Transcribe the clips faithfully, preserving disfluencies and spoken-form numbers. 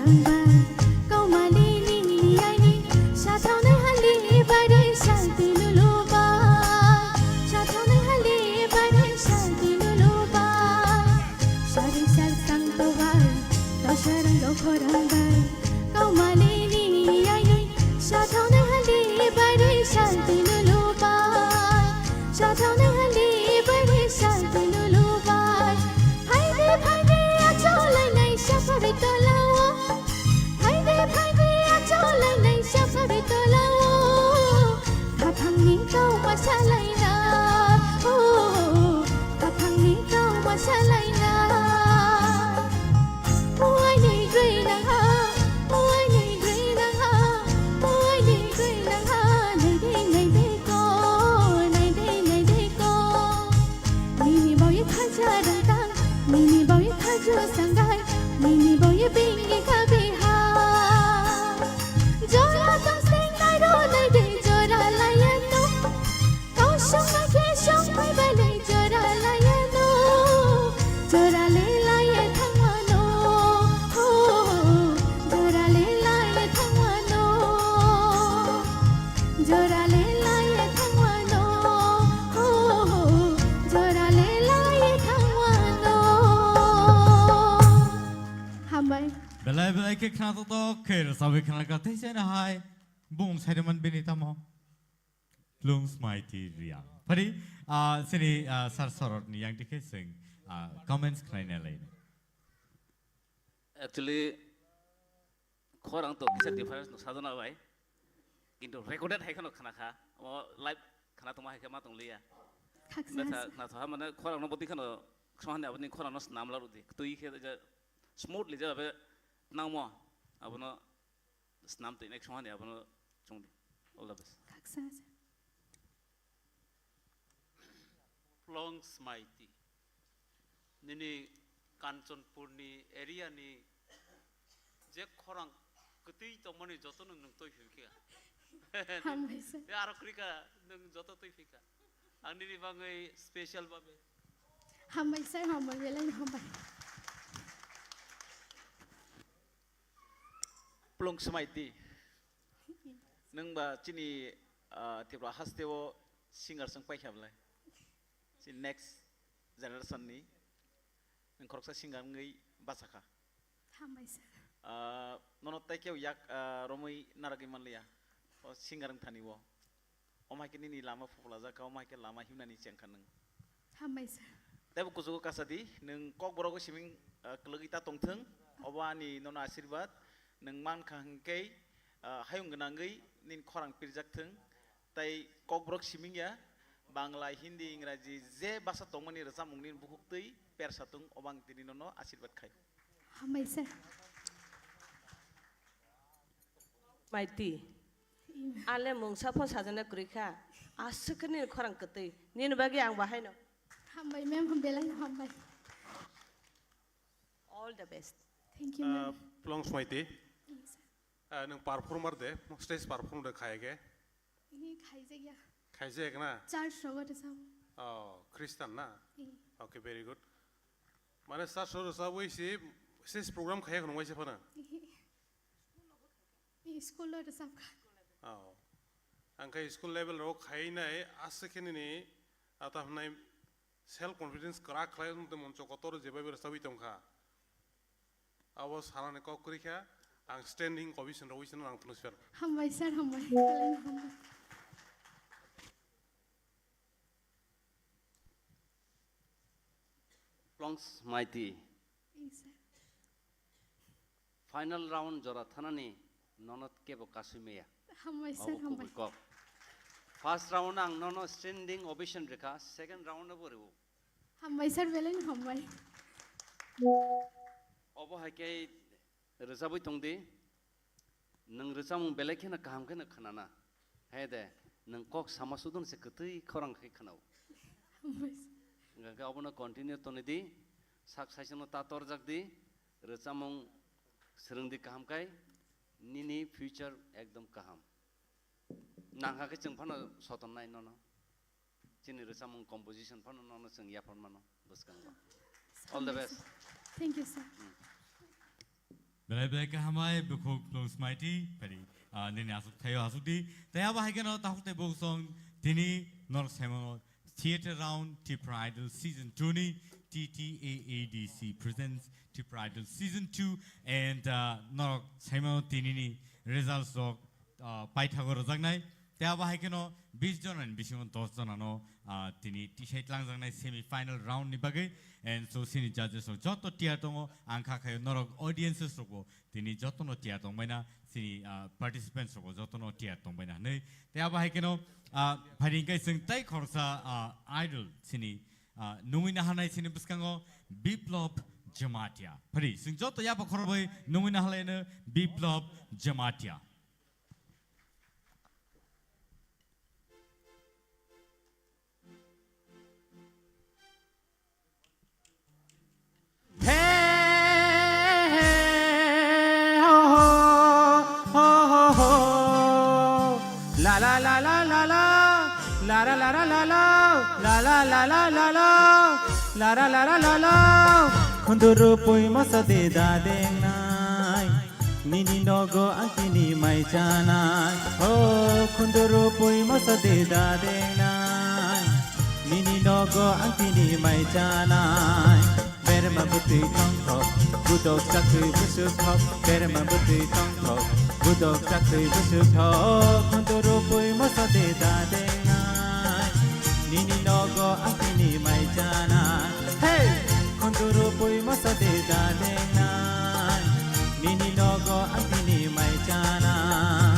Kaumali nini aini, sathaunai hali bari santi lulubai. Sathaunai hali bari santi lulubai. Sari sar sang tobai, tosarang dokhorang bai. Kaumali nini aini, sathaunai hali bari santi lulubai. Sathaunai hali bari santi lulubai. Phaidi phaidi acholainai saphari tolao. Phaidi phaidi acholainai saphari tolao. Khaphangni kauma salaina, oh, khaphangni kauma salaina. Uaini grinangha, uaini grinangha, uaini grinangha, naidi naidi ko, naidi naidi ko. Nini bawi khaja rangtang, nini bawi khaju sanggai, nini bawi bingi kabiha. Jora tong sing nai ro nai de jora laya no. Kau sung nai ke sung pai bai nai jora laya no. Jora le laya thangwa no. Ho, jora le laya thangwa no. Jora le laiye thangwano, ho, ho, jora le laiye thangwano. Hambai. Belai belai khe khna tok tok khe rwchapwi khna kha tei chana hai bung saireman bini tamo. Plung Smaiti Riang. Phari, ah, sini, ah, Sir Sorot ni yang dikhe sing, ah, comments khnai na lai. Actually, khorang to kisa difference no sajona bai. Kintu recorded hai kheno khna kha. O live khna tongma hai khe ma tong liya. Khaksa Betha hasa. Khna tha mane khorang no bodi kheno khna aboni khorang no snam la rudi. Tui khe je smoothly je be nangmo abono snam twi next khna abono chungdi. All the best. Khaksa hasa. Plong Smaiti. Nini Kanchanpurni area ni je khorang kwtwi tongmani joto nwng nwng twi phikha. Hambai sir. Tei aro kwrwikha nwng joto twi phikha. Ang nini bagwi special babe. Hambai sir, hambai, belai hambai. Plong Smaiti. Nwng ba chini, ah, Tripura haste o singer swng paikha belai. Si next generation ni nwng khoroksa singer wngwi bachakha. Hambai sir. Ah, nono tei kebo yak, ah, romwi naragwi manliya. O singer wngthani o. Omo hai khe nini lama phuplajak kha, omo hai khe lama himnani chengkha nwng. Hambai sir. Teibo kuchugo kasadi, nwng kokborok o siming, ah, kwlwgwi ta tongthwng. Obo ani nono asirwad. Nwng mankha hwnkhe, ah, hayung gwnangwi nini khorang pirjakthwng. Tei kokborok siming ya, Bangla, Hindi, Ingraji je basa tongmani rwchapmung nini bukhuk twi persa tong, obo ang tini nono asirwad khai. Hambai sir. Maiti. Ale mungsa pho sajana kwrwi kha. Aswk khe nini khorang kwtwi. Nini bagwi ang bahaino. Hambai ma'am, belai hambai. All the best. Thank you, ma'am. Ah, Plong Smaiti. Yes, sir. Ah, nwng performer de, stage perform de khai ge? Ini khaijak ya. Khaijak na? Church rogo rwchap. Oh, Christian na? Eh. Okay, very good. Mane church rogo rwchapwi si stage program khaiya khwna waisa phana? Eh. Eh, school o rwchap kha. Oh. Ang khe school level rogo khainai aswk khe nini ata hwnai self confidence kwrak khlai wng tong moncho kotor jebai bai rwchapwi tong kha. Abo sanani kok kwrwi kha, ang standing ovation rwui sino ang phunuk sir. Hambai sir, hambai. Belai no hambai. Plongs Maiti. Yes, sir. Final round jora thanani nono kebo kasui maya. Hambai sir, obo hambai. Kubui kok. First round ang nono standing ovation rikha, second round abo riwo. Hambai sir, belai no hambai. Obo hai khe rwchapwi tongdi. Nwng rwchapmung belai kheno kaham kheno khwnana. He de, nwng kok sama sudon se kwtwi khorang khe khwnao. Hambai sir. Hwnkhe obono continue tonidi, sak saichwngno ta torjak di, rwchapmung swrwngdi kaham khai, nini future ekdom kaham. Nangkha khe chwng phano sotonnai nono. Chini rwchapmung composition phano nono chwng yaphar mano bwskango. All the best. Thank you, sir. Hmm. Belai belai khe hambai, bukhuk plung smaiti, phari, ah, nini asuk thaio asuk di. Tei abo hai kheno takhuk tei bukhuk song tini norok saimano Theatre Round Tipra Idol Season two ni T T A A D C presents Tipra Idol Season two and, ah, norok saimano tinini results rok, ah, paithago rwjaknai. Tei abo hai kheno bis jona ni bisingo dos jona no, ah, tini tisai tlangjaknai semi final round ni bagwi. And so sini judges rok joto tiyar tongo, ang kha khayo norok audiences rokbo tini jotono tiyar tongbaina, sini, ah, participants rokbo jotono tiyar tongbaina hinwi. Tei abo hai kheno, ah, phaidi hwnkhe chwng tei khoroksa, ah, idol sini, ah, nungwi naharnai sini bwskango Biplop Jamatia. Phaidi chwng joto yapha khorokbai nungwi naharlaino Biplop Jamatia. Khunduru pui moso de da dengnai. Nini nogo ang tini mai chanai, o khunduru pui moso de da dengnai. Nini nogo ang tini mai chanai. Berma bwtwi tongthok, budok chaktwi bwswk thok. Berma bwtwi tongthok, budok chaktwi bwswk thok. Khunduru pui moso de da dengnai. Nini nogo ang tini mai chanai. Hey! Khunduru pui moso de da dengnai. Nini nogo ang tini mai chanai.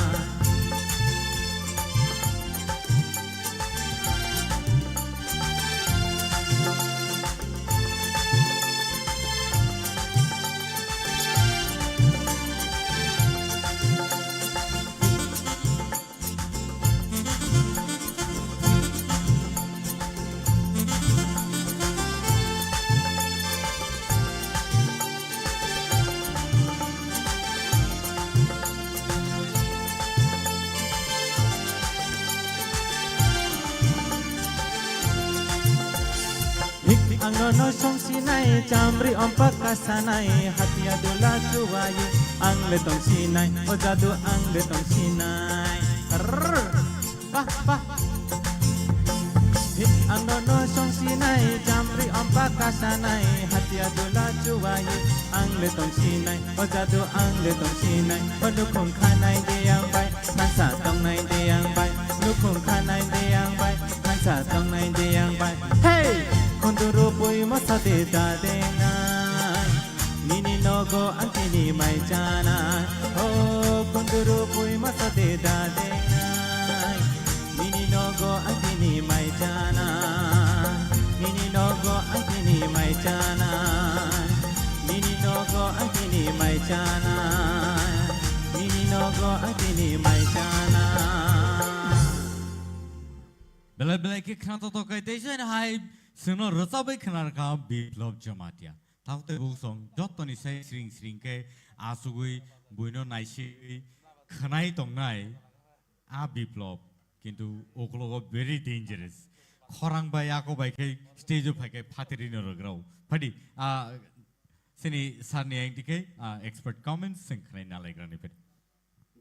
Hik hik ang nono songsinai, chamri ompak kasanai, hatia dula chuwai, ang le tongsinai, o jadu ang le tongsinai. Rrrr. Bah, bah. Hik ang nono songsinai, chamri ompak kasanai, hatia dula chuwai, ang le tongsinai, o jadu ang le tongsinai, o nukhung khanai de ang bai, thansa tongnai de ang bai, nukhung khanai de ang bai, thansa tongnai de ang bai. Hey! Khunduru pui moso de da dengnai. Nini nogo ang tini mai chanai. O khunduru pui moso de da dengnai. Nini nogo ang tini mai chanai. Nini nogo ang tini mai chanai. Nini nogo ang tini mai chanai. Nini nogo ang tini mai chanai. Belai belai khe khna to tokai tei jai hai sino rwchabwi khna rwkha Biplop Jamatia. Takhuk tei bukhuk song jotoni sai sring sring khe asugwi buino naisingwi khwnai tongnai a Biplop, kintu uklogo very dangerous. Khorang bai ako bai khe stage o phai khe phatiri no rwgrao. Phaidi, ah, sini sir ni ang tikhe, ah, expert comments sing khwnai nalaigrani phaidi.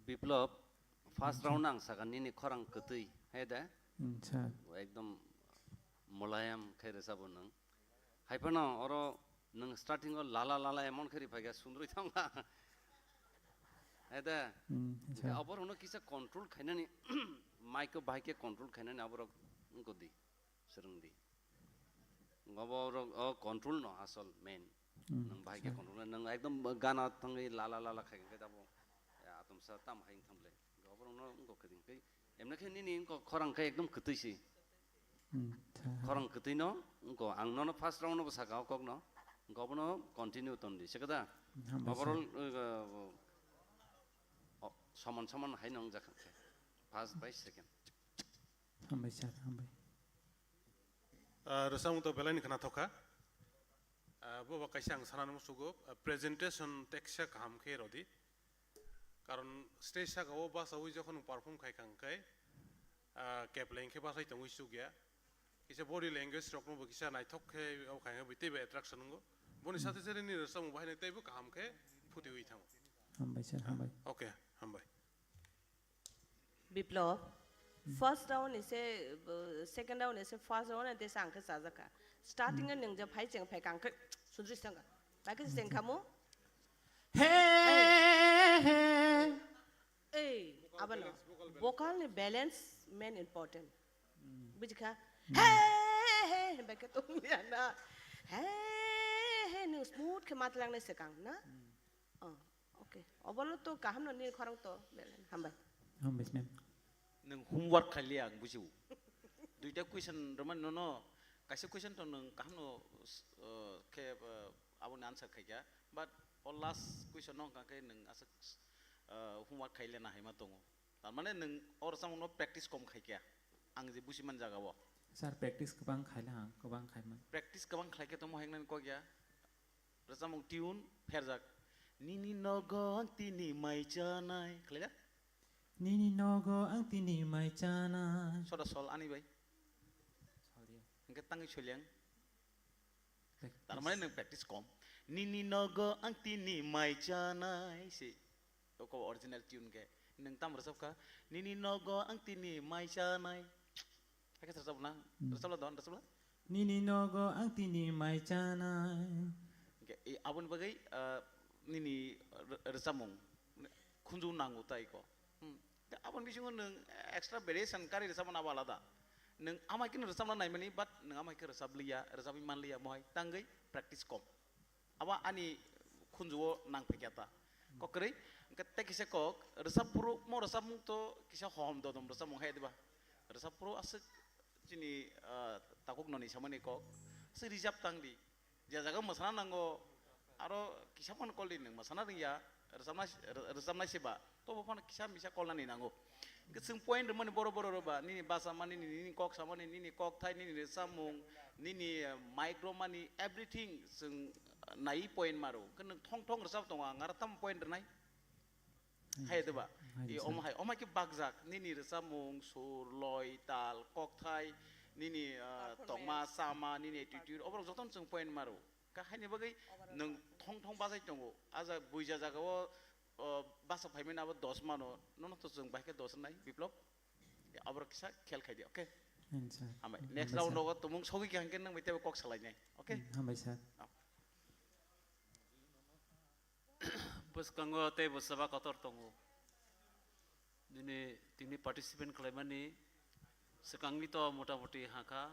Biplop, first round ang sakha nini khorang kwtwi, hai da? Acha. Ekdom mulayam khe rwchabo nwng. Hai phano oro nwng starting o lala lala emon khe ri phaikha sundrwi thangkha. Hai da? Hmm, acha. Oborokno kisa control khainani, mic o bahai khe control khainani aborok wngkha di. Swrwng di. Obo rok o control no asol main. Hmm, nwng bahai khe acha. Control, nwng ekdom gana thangwi lala lala khai khe tabo, eh, atomsa tam hai wng thamle. Obo rok no wng kok khe emna khe nini wng kok khorang khe ekdom kwtwi si. Hmm, acha. Khorang kwtwi no wng kok ang nono first round no bo saka o kok no. Wng kok bono continue ton di. Sekada? Hambai sir. Overall, eh, o, soman soman hai no wng jak khe. First bai second. Hambai sir, hambai. Ah, rwchapmung to belai ni khna thokha. Ah, bo ba kaisa ang sana nung sugo, ah, presentation teksa kaham khe rodi. Karon stage saka o basawi jokhon perform khai kha hwnkhe, ah, kepleng khe basai tongwi sukya. Kisa body language rokno bo kisa naithok khe o khai khe teibo attraction wngo. Boni Hmm. Sathe sathe nini rwchapmung bahai nai teibo kaham khe Khuti wi thango. Hambai sir, hambai. Okay, hambai. Biplab, first round ni se, uh, second round ni se first round ni tesa ang khe chajakha. Starting o nwng je phai cheng phai kang khe sundri sanga. Bai khe cheng khamu. Hey, hey. Ei, abano. Vocal ni balance main important. Bujikha? Hey, hey, hey, bai khe tong liya na. Hey, hey, nwng smooth khe matlang nai se kang na. Oh, okay. Obolo to kaham no ni khorang to belen. Hambai. Hambai, ma'am. Nwng homework khailiya ang bujiu. Duita question romani nono kaisa question to nwng kaham no, uh, khe, uh, aboni answer khaikha. But o last question no hwnkha khe nwng aswk, uh, homework khailena haima tongo. Tar mane nwng o rwchapmung no practice kom khaikha. Ang je buji man jaga o. Sir, practice kwbang khaila ang, kwbang khaiman. Practice kwbang khlaikhe tongmo hai wngnani kok ya. Rwchapmung tune pherjak. Nini nogo ang tini mai chanai. Khlaila? Nini nogo ang tini mai chanai. Soda sol ani bai. Sol dia. Hingke tangwi soliang. Practice. Tar mane nwng practice kom. Nini nogo ang tini mai chanai se. Oko original tune ke. Nwng tam rwchap kha. Nini nogo ang tini mai chanai. Hakhe rwchap na? Hmm. Rwchap la don, rwchap la? Nini nogo ang tini mai chanai. Hingke, e, aboni bagwi, ah, nini r-, rwchapmung khunju nango tai ko. Hmm. Te aboni bisingo nwng extra variation kari rwchapmani abo alada. Nwng amai khe rwchapna naimani, but nwng amai khe rwchap liya, rwchapwi man liya, mohai tangwi practice kom. Abo ani khunju-o nang phaikha ta. Kok kwrwi, hwnkhe tei kisa kok, rwchap phuru mo rwchapmung to kisa hom dodom rwchapmung hai diba? Rwchap phuru aswk chini, ah, takhuk noni samani kok, aswk rijap tang di. Je jaga mwsana nango, aro kisa phano koldi nwng mwsana rwngya, rwchapnai, rwchapnai se ba, tobo phano kisa misa kolnani nango. Hwnkhe chwng point rwmani borok borok rw ba, nini bachamani, nini, nini kok samani, nini kok thai, nini rwchapmung, nini, eh, mic romani, everything chwng, eh, naiwi point maro. Hwnkhe nwng thong thong rwchap tongo, ang aro tamo point rwnai? Hai de ba? Hai de, sir. Omo hai, omo hai khe bakjak, nini rwchapmung, sur, loi, tal, kokthai, nini, ah, tongma, chama, nini attitude, oborok jotono chwng point maro. Kha haini bagwi nwng thong thong bachai tongo. A ja buija jagao, o, bachak phaimani abo dos mano, nono to chwng bai khe dos rwnai, Biplab? Ya, oborok kisa khel khai di, okay? Hambai. Next round rogo tumung sogwi kha hwnkhe nwng bai teibo kok salainai, okay? Hmm, hambai, sir. Oh. Bwskango tei bo chwla kotor tongo. Nini tini participant khlaimani swkangni to motamoti hakha.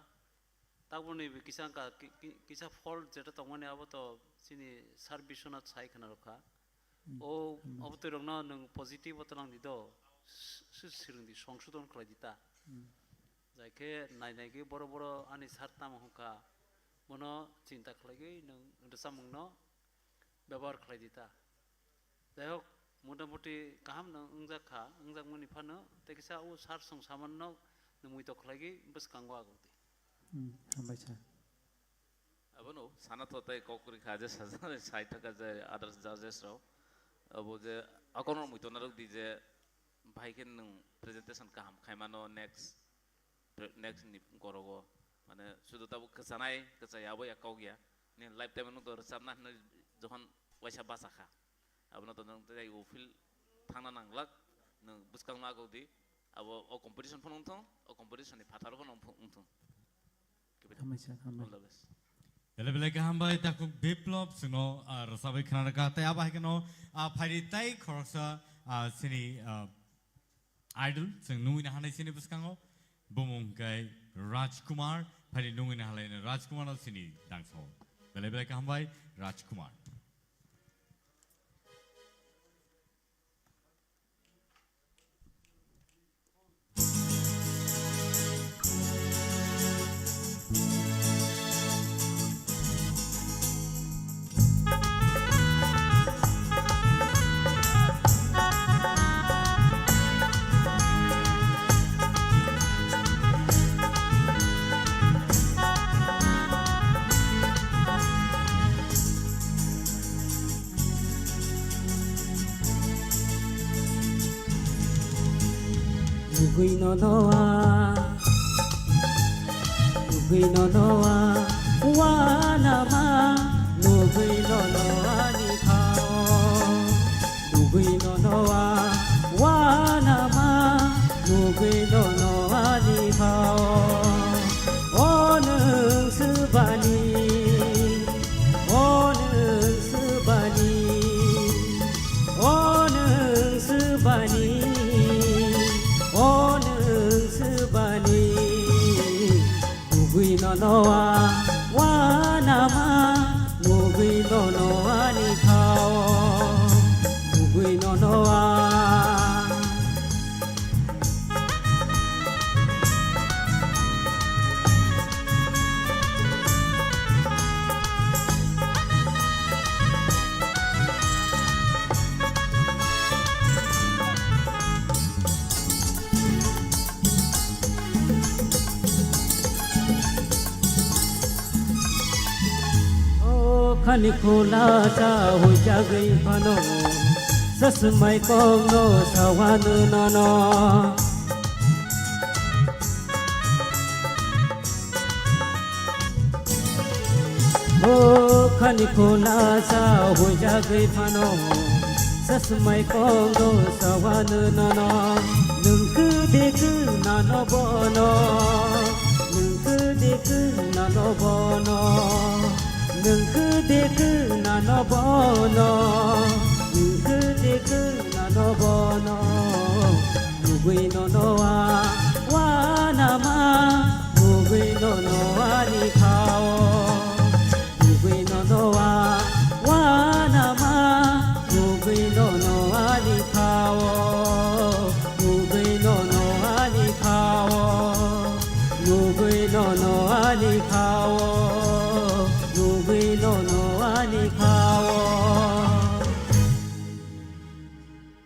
Tabukni bo kisa wngkha, ki-, ki-, kisa fault jeta tongmani abo to chini Sir Biswanath sai khna rwkha. Hmm. O, hmm, abo twi rokno nwng positive o twnang di do, s-, s-, swrwng di, songsodon khlai di ta. Hmm. Jai khe nai nai khe boro boro ani sir tamo hwnkha, bono chinta khlaiwi nwng rwchapmungno bebohar khlai di ta. Jai hok, motamoti kaham no wngjak kha, wngjakmani phano tei kisa o sir song samanno nwng muitok khlaiwi bwskango aguk di. Hmm, hambai sir. Abono sana tho tei kok kwrwi kha je sajani sai thaka je others judges rok. Abo je akono muitok narwk di je bahai khe nwng presentation kaham khaimano next pre-, next ni gorogo, mane, sudu tabuk kwchanai, kwchaya abo ya kok ya. Ni lifetime no to rwchapna hinwi jokhon waisa bacha kha. Abono to nwng tei o field thangna nanglak, nwng bwskang ma kok di, abo o competition phano wngthong, o competition ni phataro phano wngthong. Hambai sir, hambai. All the best. Belai belai kaham bai takhuk Biplab chwngno, ah, rwchabwi khna rwkha. Tei abo hai kheno, ah, phaidi tei khoroksa, ah, chini, ah, Idol, chwng nungwi nahanai chini bwskango, bumung hwnkhe Rajkumar, phaidi nungwi nahalai Rajkumar no chini dangso. Belai belai kaham bai, Rajkumar. Nugui no noa, nugui no noa, wana ma, nugui no noa ni khao. Nugwi nono a wanama, nugwi nono ani khao. O nwng swbani, o nwng swbani, o nwng swbani, o nwng swbani. Nugwi nono a wanama, nugwi nono ani khao, nugwi nono a. O khani khula cha hujagwi phano, sasmai kongno sawanu nono. O khani khula cha hujagwi phano, sasmai kongno sawanu nono. Nwng kwdek nano bono, nwng kwdek nano bono, nwng kwdek nano bono, nwng kwdek nano bono. Nugwi nono a wanama, nugwi nono ani khao. Nugwi nono a wanama, nugwi nono ani khao. Nugwi nono ani khao. Nugwi nono ani khao. Nugwi nono ani khao.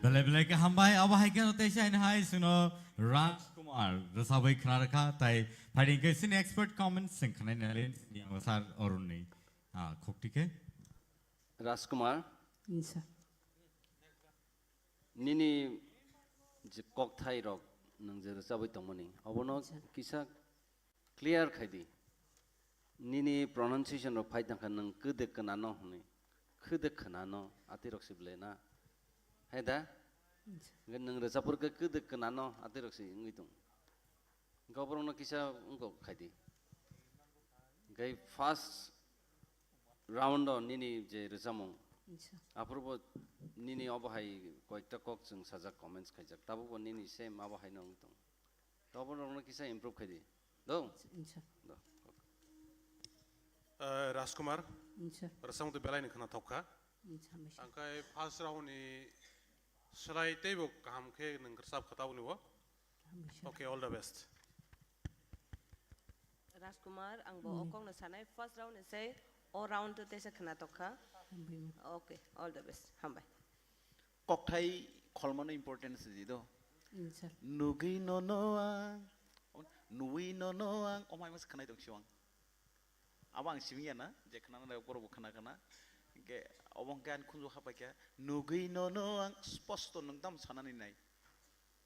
Belai belai khe hambai, abo hai kheno teisa hai sino Raj Kumar rwchapwi khna rwkha, tai phaidi khe sini expert comments sing khnai nai sini sir Arun ni, ah, khokti khe. Raj Kumar. Yes, sir. Nini je kokthai rok nwng je rwchapwi tongmani, obono Yes, sir. Kisa clear khai di. Nini pronunciation rok phai tangkha nwng kwdek kwnano hwnwi. Kwdek kwnano, atwi rok si belai na. Hai da? Yes, sir. Hwnkhe nwng rwchapur khe kwdek kwnano, atwi rok si wngwi tong. Hwnkhe oborokno kisa wngkok khai di. Hwnkhe first round o nini je rwchapmung, Yes, sir. Aphuru bo nini obo hai koyekta kok chwng sajak comments khaijak. Tabuk bo nini same abo haino wngwi tong. Tobo rokno kisa improve khai di. Do? Yes, sir. Do. Eh, Rajkumar, Yes, sir. Rwchapmung to belai ni khwna thok kha. Yes, sir. Ang khai first round ni slai teibo kaham khe nwng rwchap kha tabuk ni bo. Hambai sir. Okay, all the best. Rajkumar, ang bo Mm. o kokno sanai, first round ni sai o round to teisa khwna tokha. Hambai. Okay, all the best. Hambai. Kokthai kholmano important se di do. Mm, sir. Nugwi nono ang, nuwi nono ang, omai mas khwnai tong siwang. Abo ang simi ya na, je khna na borok bo khna khna. Hwnkhe obo hwnkhe ani khunju hapai kha, nugwi nono ang sposto nwng tamo sanani nai.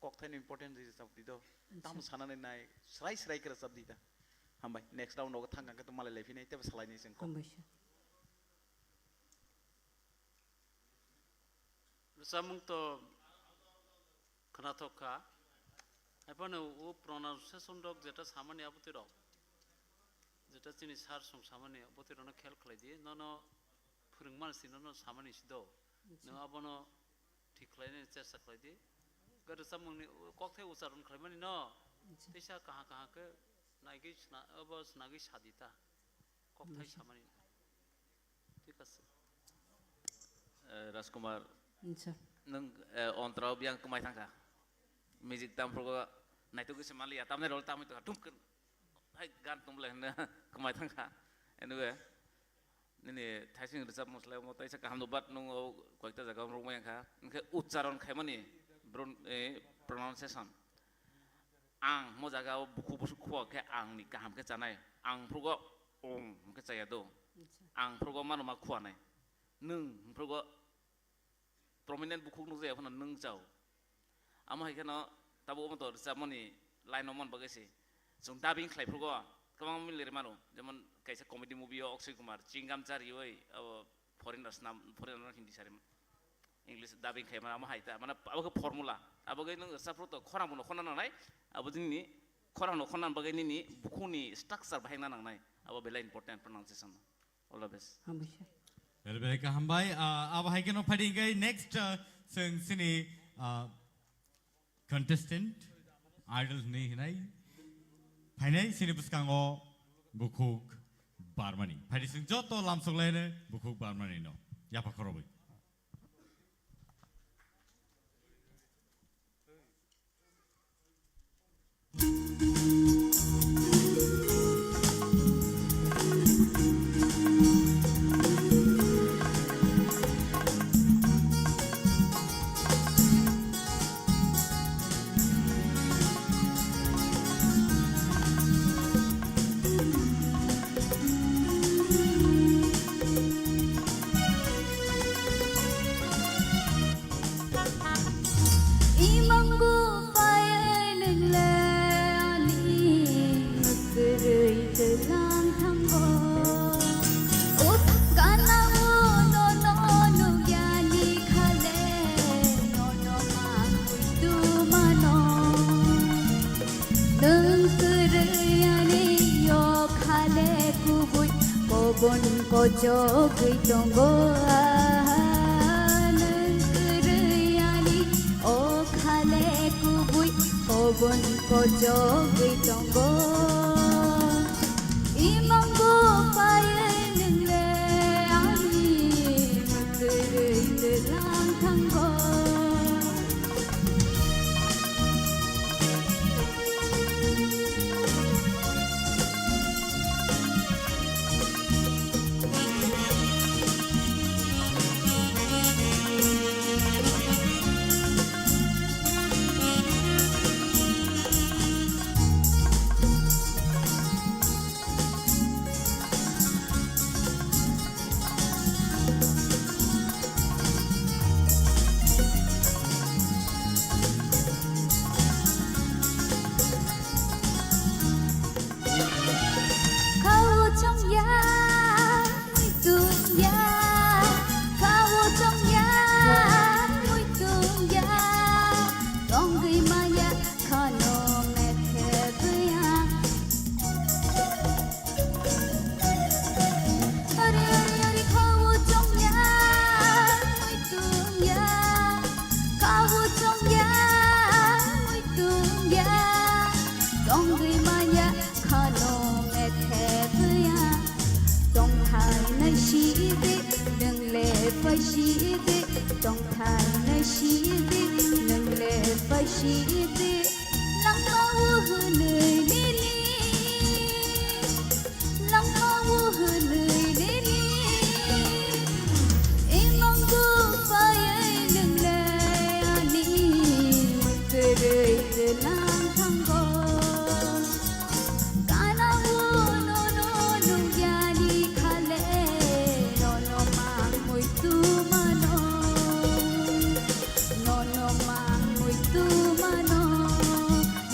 Kokthai ni important di rwchap di do. Acha. Tamo sanani nai, srai srai khe rwchap di ta. Hambai, next round rogo thang khe to malai lai phinai, tebo salai ni chwng kok. Hambai sir. Rwchapmung to khwnathok kha. Haiphano o pronunciation rok jeta samani abotwi rok, jeta chini sir song samani abotwi rokno khel khlai di. Nono phwrwngmani si nono samani si do. Acha. Nwng abono thik khlainani chesta khlai di. Hwnkhe rwchapmungni kokthai ucharon khlaimani no Acha. Teisa kaham kaham khe naigwi sna-, obo snagwi sa di ta. Kokthai Hambai sir. Samani. Thik ase. Eh, Rajkumar, Acha. Nwng, eh, ontra o biyang kwmai thangkha. Music tamphrugo naitugwi se manliya, tamni role tamwi tongkha, tum khe, hai gan tum le hwnna kwmai thangkha. Anyway, nini thaising rwchapmung slai omo taisa kaham no, but nwng o koyekta jaga o rwngmai wngkha. Hwnkhe ucharon khaimani bron-, eh, pronunciation. Ang mo jaga o bukhuk busuk khua khe ang ni kaham khe chanai. Ang phrugo ong hwnkhe chaya do. Acha. Ang phrugo mano ma khua nai. Nwng phrugo prominent bukhuk nukjaya phano nwng chao. Amo hai kheno tabuk omo to rwchapmani line o man bagwi se. Chwng dubbing khlai phrugo kwbangma mili rwmano. Jemon kaisa comedy movie o Akshay Kumar, Chingam Charioi, abo foreigner snam, foreigner Hindi sari. English dubbing khaimani amo hai ta, mane abo khe formula. Abo khe nwng rwchapro to khorang bono khorna nangnai, abo nini khorang no khorna bagwi nini bukhukni structure bahai na nangnai, abo belai important pronunciation. All the best. Hambai sir. Very, very hambai. Ah, abo hai kheno phaidi hingkai next, ah, chwng chini, ah, contestant, idol hinwi hinai. Phainai chini bwskango Bukhuk Barmani. Phaidi chwng joto lamsok laino Bukhuk Barmani no. Yapha khorobwi. Imang bo phaiyai nwngle ani mwkwi twilang thango. O gana o nono nukya ni khale nono mangwi tumano. Nwng kwrwi ani o khale kubui kobon kochogwi tongo. Nwng kwrwi ani o khale kubui kobon kochogwi tongo. Imang bo phaiyai nwngle ani mwkwi twilang thango. Khao chongya, muitu ya, khao chongya, muitu ya, tongwi maya khano methe buya. Ari, ari, ari, khao chongya, muitu ya, khao chongya, muitu ya, tongwi maya khano methe buya. Tongthai nai si de, nwngle phai si de, tongthai nai si de, nwngle phai si de. Langma o hwnwi nini, langma o hwnwi nini. Imang bo phaiyai nwngle ani mwkwi twilang thango. Gana o nono nukya ni khale nono mangwi tumano. Nono mangwi tumano,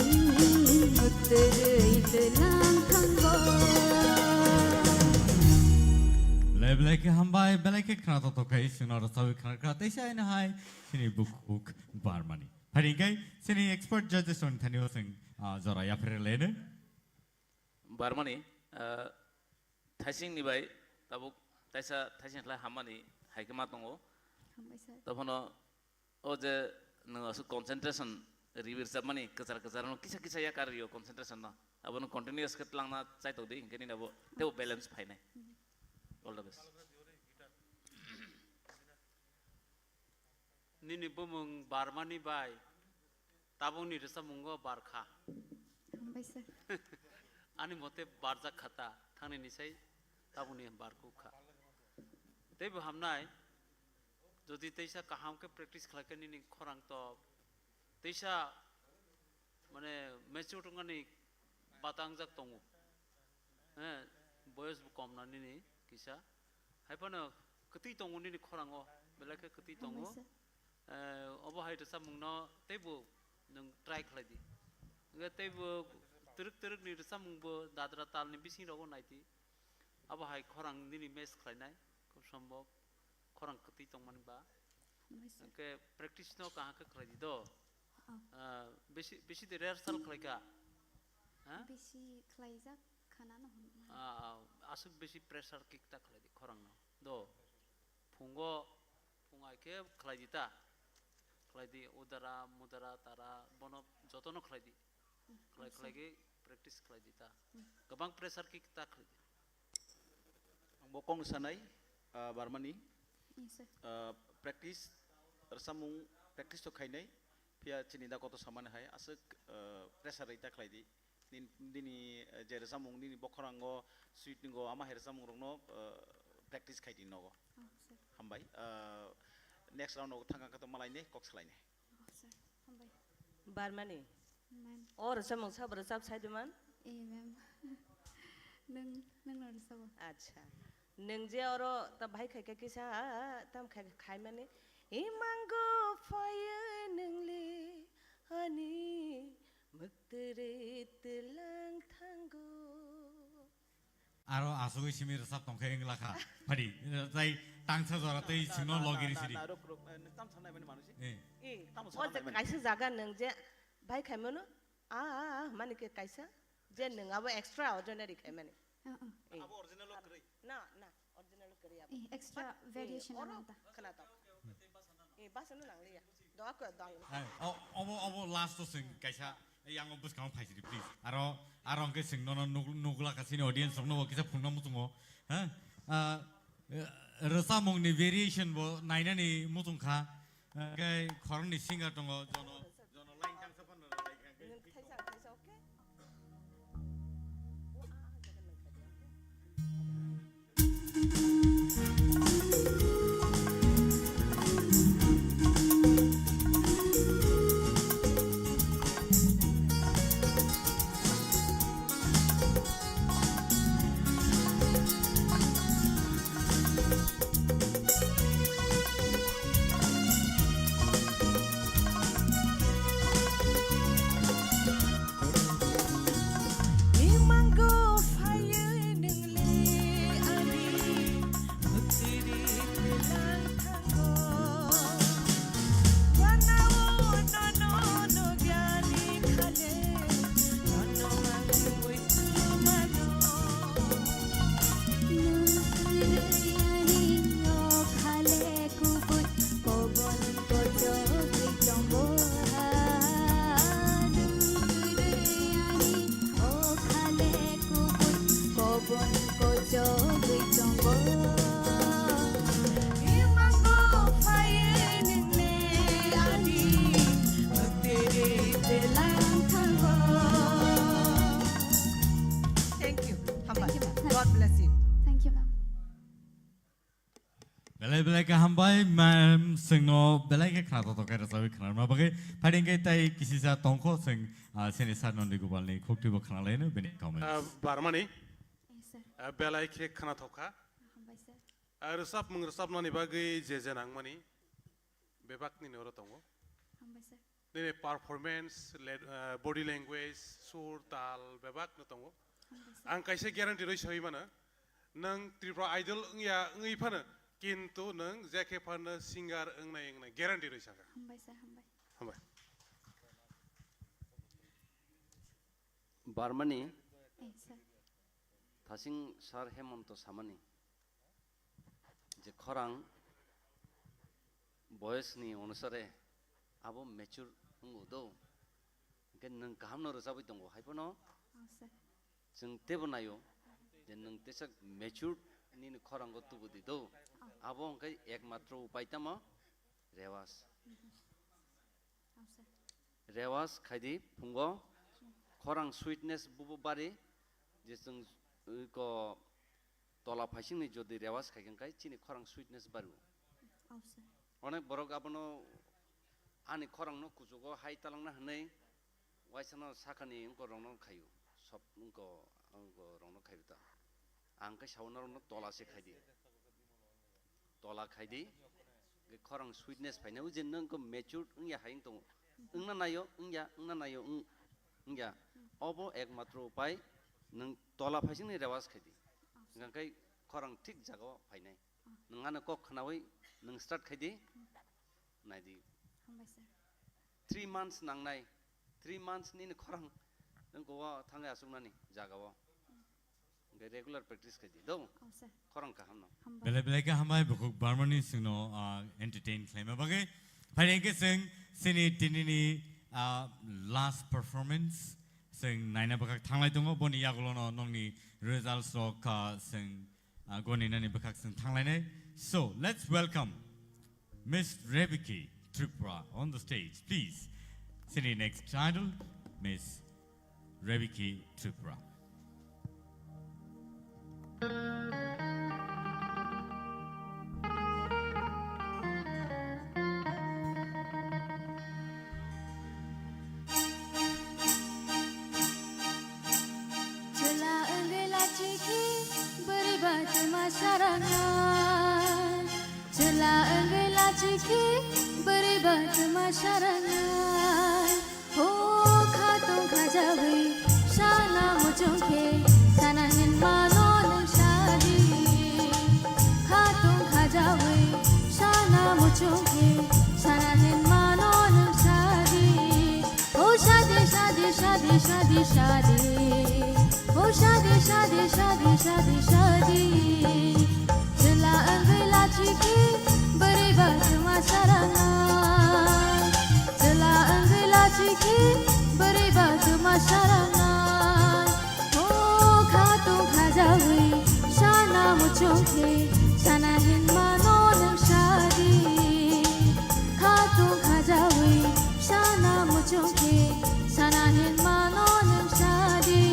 mm, mwtwrwi twilang thango. Le belai khe hambai, belai khe khna tongthok khai, chwngno rwchapwi khna kha, teisa haino hai, chini Bukhuk Barmani. Phai hwnkhe, chini expert judges rokni thani o chwng, ah, jora yapharwi rwlaino. Barmani, ah, thaisingni bai tabuk taisa thaising khlai hammani hai khe ma tongo. Hambai sir. Tei phano o je nwng aswk concentration riwi rwchapmani kwchar kwchar no kisa kisa yakar rio concentration no. Abono continuous khe twlangna chaitok di, hinkhe nini abo teibo balance phainai. All the best. Nini bumung Barmani bai tabukni rwchapmungo barkha. Hambai sir. Ani mote barjak kha ta, thangnini sai tabukni barkuk kha. Teibo hamnai, jodi teisa kaham khe practice khlai khe nini khorang to teisa mane mature wngmani batangjak tongo. He, boyos bo kom na nini kisa. Hai phano kwtwi tongo nini khorango, belai khe kwtwi tongo. Hambai sir. Eh, obo hai rwchapmungno teibo nwng try khlai di. Hwnkhe teibo twrwk twrwkni rwchapmungbo dadra talni bising rogo nai di. Abo hai khorang nini match khlainai, khub sombhob khorang kwtwi tongmani ba. Hambai sir. Hwnkhe practice no kaham khe khlai di do. Oh. Ah, bisi, bisi de rehearsal khlai kha? Ha? Bisi khlaijak khana no hwn. Ah, ah, aswk bisi pressure kick ta khlai di khorang no. Do. Phungo, phung ai khe khlai di ta. Khlai di udara, mudara, tara, bono joto no khlai di. Hmm, khlai, hambai sir. Khlai khe practice khlai di ta. Hmm. Kwbang pressure kick ta khlai di. Ang bo kok sanai, ah, Barmani. Yes, sir. Ah, practice, rwchapmung practice to khainai, phiya chini da koto samani hai, aswk, ah, pressure rwi ta khlai di. Nin-, nini, ah, je rwchapmung nini bokhorango, sweet ningo, ama hai rwchapmung rokno, ah, practice khai di nogo. Oh, sir. Hambai. Ah, next round o thangkha khe to malai ne, kok salai ne. Oh, sir. Hambai. Barmani. Ma'am. O rwchapmung sabo rwchap sai de man? Eh, ma'am. Nwng, nwng no rwchabo. Acha. Nwng je oro ta bahai khai khe kisa, ah, ah, tam khai, khai mani. Imango phaye nwngli ani mwktwrwi twlang thango. Aro asugwi simi rwchap tongkhe wngla kha. Phadi, tai tangsa jora tei chwngno logiri sidi. Na, na, ruk, ruk, eh, nwng tamo sanai mani manwi si? Eh. Eh, tamo o sanai je mani. Kaisa jaga nwng je bai khaimano, a, a, a, mani khe kaisa, je nwng abo extra ordinary khaimani. Ah, ah. Eh. Abo original o kwrwi. Na, na, original kwrwi abo. Eh, extra variation oro nang ta. Khwna tong. Eh, basa no nang liya. Doa ko dang. Hai, o-, obo, obo last o chwng kaisa, yango bwskango phaisidi, please. Aro, aro hwnkhe chwng nono nuk-, nukla ka chini audience rokno bo kisa phunukna muchungo. Ha? Ah, eh, rwchapmungni variation bo nainani muchung kha. Hwnkhe khoroknwi singer tongo, jono, jono line tangsa phano rwlai kha. Nwng thaisa, ang thaisa, okay? Imango phaiywi nwng le ani mwktwiri twlang thango. Wanao nono nugya ni khale, nono mangwi tulumano. Nwng kwrwi ani o khale kubui kobon kochogwi tongo ha. Nwng kwrwi ani o khale kubui kobon kochogwi tongo. Imango phaiywi nwng le ani mwktwiri twlang thango. Thank you. Hambai. Thank you, ma'am. God bless you. Thank you, ma'am. Belai belai khe hambai, ma'am, chwngno belai khe khna totok khe rwchapwi khna rwma bagwi. Phaidi hwnkhe tai kisisa tongkho chwng, ah, chini sir Nandi Gopalni khuktibo khna laino bini comments. Ah, Barmani, yes, sir. Ah, belai khe khna thokha. Hambai, sir. Ah, rwchapmung rwchapnani bagwi je je nangmani bebakni oro tongo. Hambai, sir. Nini performance, le-, ah, body language, sur, tal, bebak no tongo. Hambai, sir. Ang kaisa guarantee rwi sawi mano, nwng Tripura Idol wngya wngwi phano, kintu nwng je khe phano singer wngnai wngnai guarantee rwi sakha. Hambai, sir, hambai. Hambai. Barmani, eh, sir. Thasing sir Hemonto samani. Je khorang boyos ni onusare abo mature wngo do. Hwnkhe nwng kaham no rwchabwi tongo, hai phano oh, sir. Chwng teibo naio je nwng teisa mature nini khorango tubudi do. Oh. Abo hwnkhe ekmatro upai tamo rewas. Mhm. Oh, sir. Rewas khaidi phungo khorang sweetness bubo bari je chwng, uh, ko tola phaisingni jodi rewas khai khe chini khorang sweetness bario. Oh, sir. Onek borok abono ani khorangno kuchugo hai talangna hwnwi waisano sakani wngkorokno khaio, sob wngko, wngkorokno khaio ta. Ang khe sao norokno tola se khaidi. Tola khaidi, hwnkhe khorang sweetness phainai, o je nwng khe matured wngya hai wng tongo. Wngna naio, wngya, wngna naio, wng-, wngya. Obo ekmatro upai, nwng tola phaisingni rewas khaidi. Hwnkhe khorang thik jagao phainai. Nwng ano kok khnaui nwng start khaidi. Naidi. Hambai sir. Three months nangnai. Three months nini khorang nang ko thangwi asuknani jaga o. Hwnkhe regular practice khai di, do? Oh, sir. Khorang kaham no. Hambai. Belai belai khe hambai, bukhuk Barmani chwngno, ah, entertain khlaima bagwi. Phai hwnkhe chwng chini tinini, ah, last performance chwng naina bwkhak thanglai tongo, boni yagulono nongni results rok, ah, chwng, ah, goni nani bwkhak chwng thanglainai. So, let's welcome Miss Rebeki Tripura on the stage, please. Chini next idol, Miss Rebeki Tripura. Chwla wngwi lachiki bwrwi ba twma sarangna. Chwla wngwi lachiki bwrwi ba twma sarangna. O khatung khajawi sana muchung khe sana hinmano nwng sadi. Khatung khajawi sana muchung khe sana hinmano nwng sadi. O sadi, sadi, sadi, sadi, sadi. O sadi, sadi, sadi, sadi, sadi. Chwla wngwi lachiki bwrwi ba twma sarangna. Chwla wngwi lachiki bwrwi ba twma sarangna. O khatung khajawi sana muchung khe sana hinmano nwng sadi. Khatung khajawi sana muchung khe sana hinmano nwng sadi.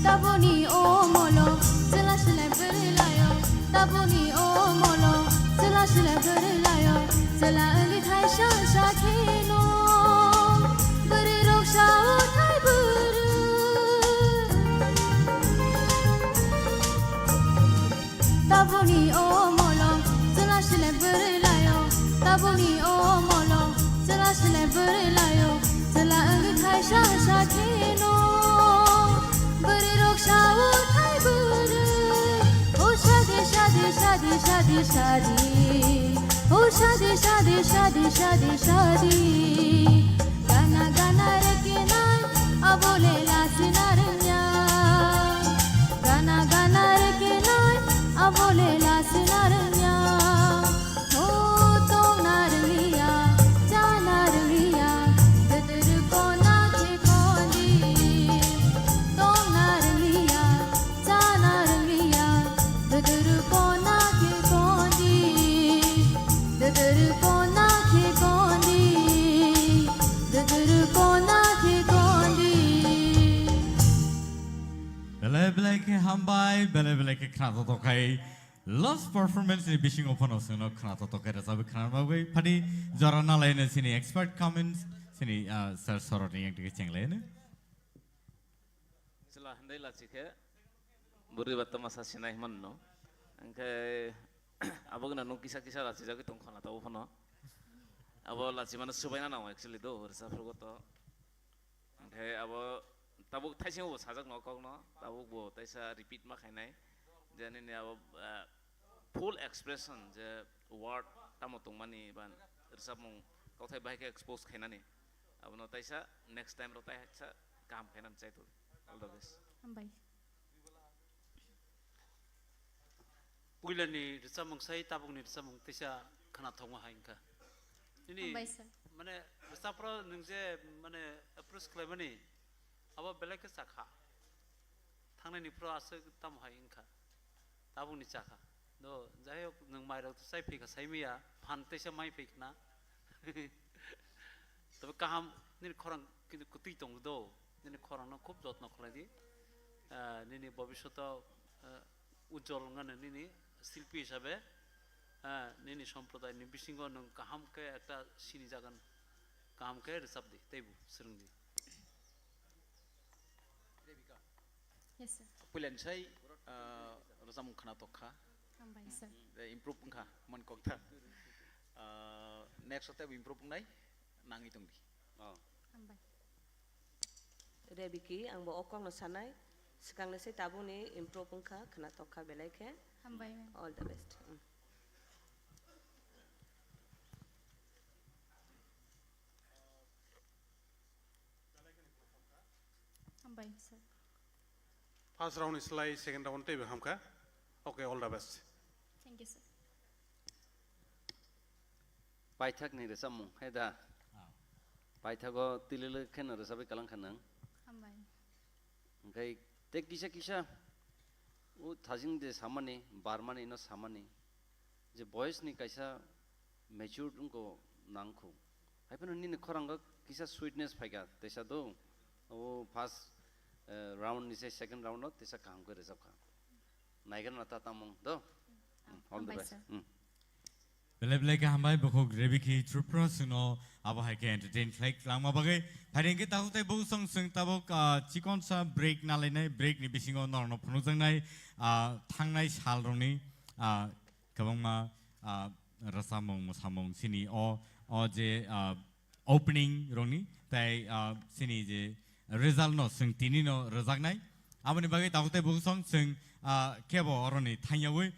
Tabuni omolo chwla sile bwrwi layo. Tabuni omolo chwla sile bwrwi layo. Chwla wngwi thaisa sa kheno bwrwi rok sao thai bwrwi. Tabuni omolo chwla sile bwrwi layo. Tabuni omolo chwla sile bwrwi layo. Chwla wngwi thaisa sa kheno bwrwi rok sao thai bwrwi. O sadi, sadi, sadi, sadi, sadi. O sadi, sadi, sadi, sadi, sadi. Gana gana rekenai abole lasina rwngya. Gana gana rekenai abole lasina rwngya. O tongna rwngya, chana rwngya, dwdwrw kona khe kondi. Tongna rwngya, chana rwngya, dwdwrw kona khe kondi. Dwdwrw kona khe kondi. Dwdwrw kona khe kondi. Belai belai khe hambai, belai belai khe khna to tokhai. Last performance ni bisingo phano chwngno khna to tokhai rwchapwi khna bagwi phadi jora nalaino chini expert comments chini, ah, sir Soroni yang tike chengleno. Chwla hindai lachi khe bwrwi ba twmasa sinai hwnmano. Hwnkhe abo gwnang nwng kisa kisa lachi jagwi tong khana tabuk phano. Abo lachi mano swbaina nango actually do rwchaphugo to. Hwnkhe abo tabuk thaisingo bo sajak no kokno, tabuk bo taisa repeat ma khainai. Je nini abo, ah, full expression je word tamo tongmani ba rwchapmung kokthai bahai khe expose khainani. Abono taisa next time ro taisa kaham khainani chaitu. All the best. Hambai. Puilani rwchapmung sai tabukni rwchapmung teisa khwnathokma hai wngkha. Nini Hambai sir. Mane rwchaphro nwng je mane approach khlaimani abo belai khe chakha. Thangnaini phro aswk tamo hai wngkha. Tabukni chakha. Do, jai hok, nwng mairok to chai phaikha, saimaya, phan teisa mai phaikhna. Tobe kaham, nini khorang kintu kwtwi tongo do, nini khorangno khub jotno khlai di. Ah, nini bobishoto, ah, ujjwal wngano nini silpi hisabe, ah, nini somprodayni bisingo nwng kaham khe ekta sini jagan, kaham khe rwchap di, teibo swrwng di. Yes, sir. Puilani sai, ah, rwchapmung khwnathok kha. Hambai, sir. De improve wngkha, man kok tha. Ah, Next o tei improve wngnai nangwi tongdi. Oh. Hambai. Rebiki, ang bo o kokno sanai. Swkangni se tabukni improve wngkha, khwnatok kha belai khe. Hambai, ma'am. All the best. Mm. Hambai, sir. First round ni slai second round teibo hamkha. Okay, all the best. Thank you, sir. Paithak ni rwchapmung, hai da? Ah. Paithago tilili kheno rwchapwi kalang kha nwng. Hambai. Hwnkhe tei kisa kisa o thajing je samani, barmani no samani, je boys ni kaisa matured wngkho nangkho. Hai phano nini khorango kisa sweetness phaikha, teisa do. O first, eh, round ni se second round no teisa kaham khe rwchapkha. Naigra na ta tamung do. Mm, all the Hambai, best. Sir. Mm. Belai belai khe hambai, bukhuk Rebiki Tripura chwngno abo hai khe entertain khlai langma bagwi. Phaidi hwnkhe tabuk tei bukhuk song chwng tabuk, ah, chikonsa break nalainai, break ni bisingo norokno phunukjaknai, ah, thangnai salrokni, ah, kwbangma, ah, rwchapmung mwsamung chini o, o je, ah, opening rokni tei, ah, chini je result no chwng tini no rwjaknai. Aboni bagwi tabuk tei bukhuk song chwng, ah, kebo oroni thangyawi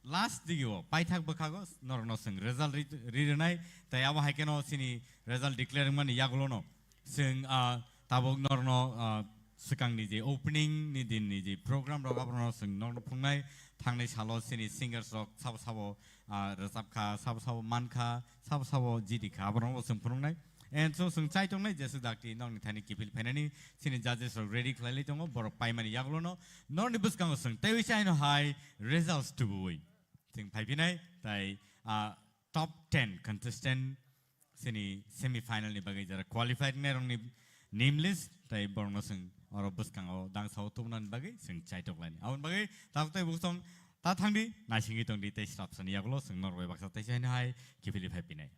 last digio paithak bwkhago norokno chwng result ri, ri rwnai tei abo hai kheno chini result declare wngmani yagulono chwng, ah, tabuk norokno, ah, swkangni je opening ni din ni je program rok abono chwng norokno phunuknai, thangnai salo chini singers rok sabo sabo ah, rwchap kha, sabo sabo man kha, sabo sabo jiti kha, abono bo chwng phunuknai. And so chwng chai tongnai, Jesu dakti nokni thani kiphil phainani, chini judges rok ready khlai lai tongo, borok paimani yagulono, norokni bwskango chwng teiwi chai no hai results tubuwi. Chwng phaiphinai, tai, ah, top ten contestant chini semi final ni bagwi jara qualified wngnai rokni name list, tai borokno chwng oro bwskango dangsao tubunani bagwi chwng chaitok laini. Aboni bagwi tabuk tei bukhuk song ta thangdi, naisingwi tongdi tei srapsani yagulo chwng norok bai baksa teisa hino hai kiphilwi phaiphinai.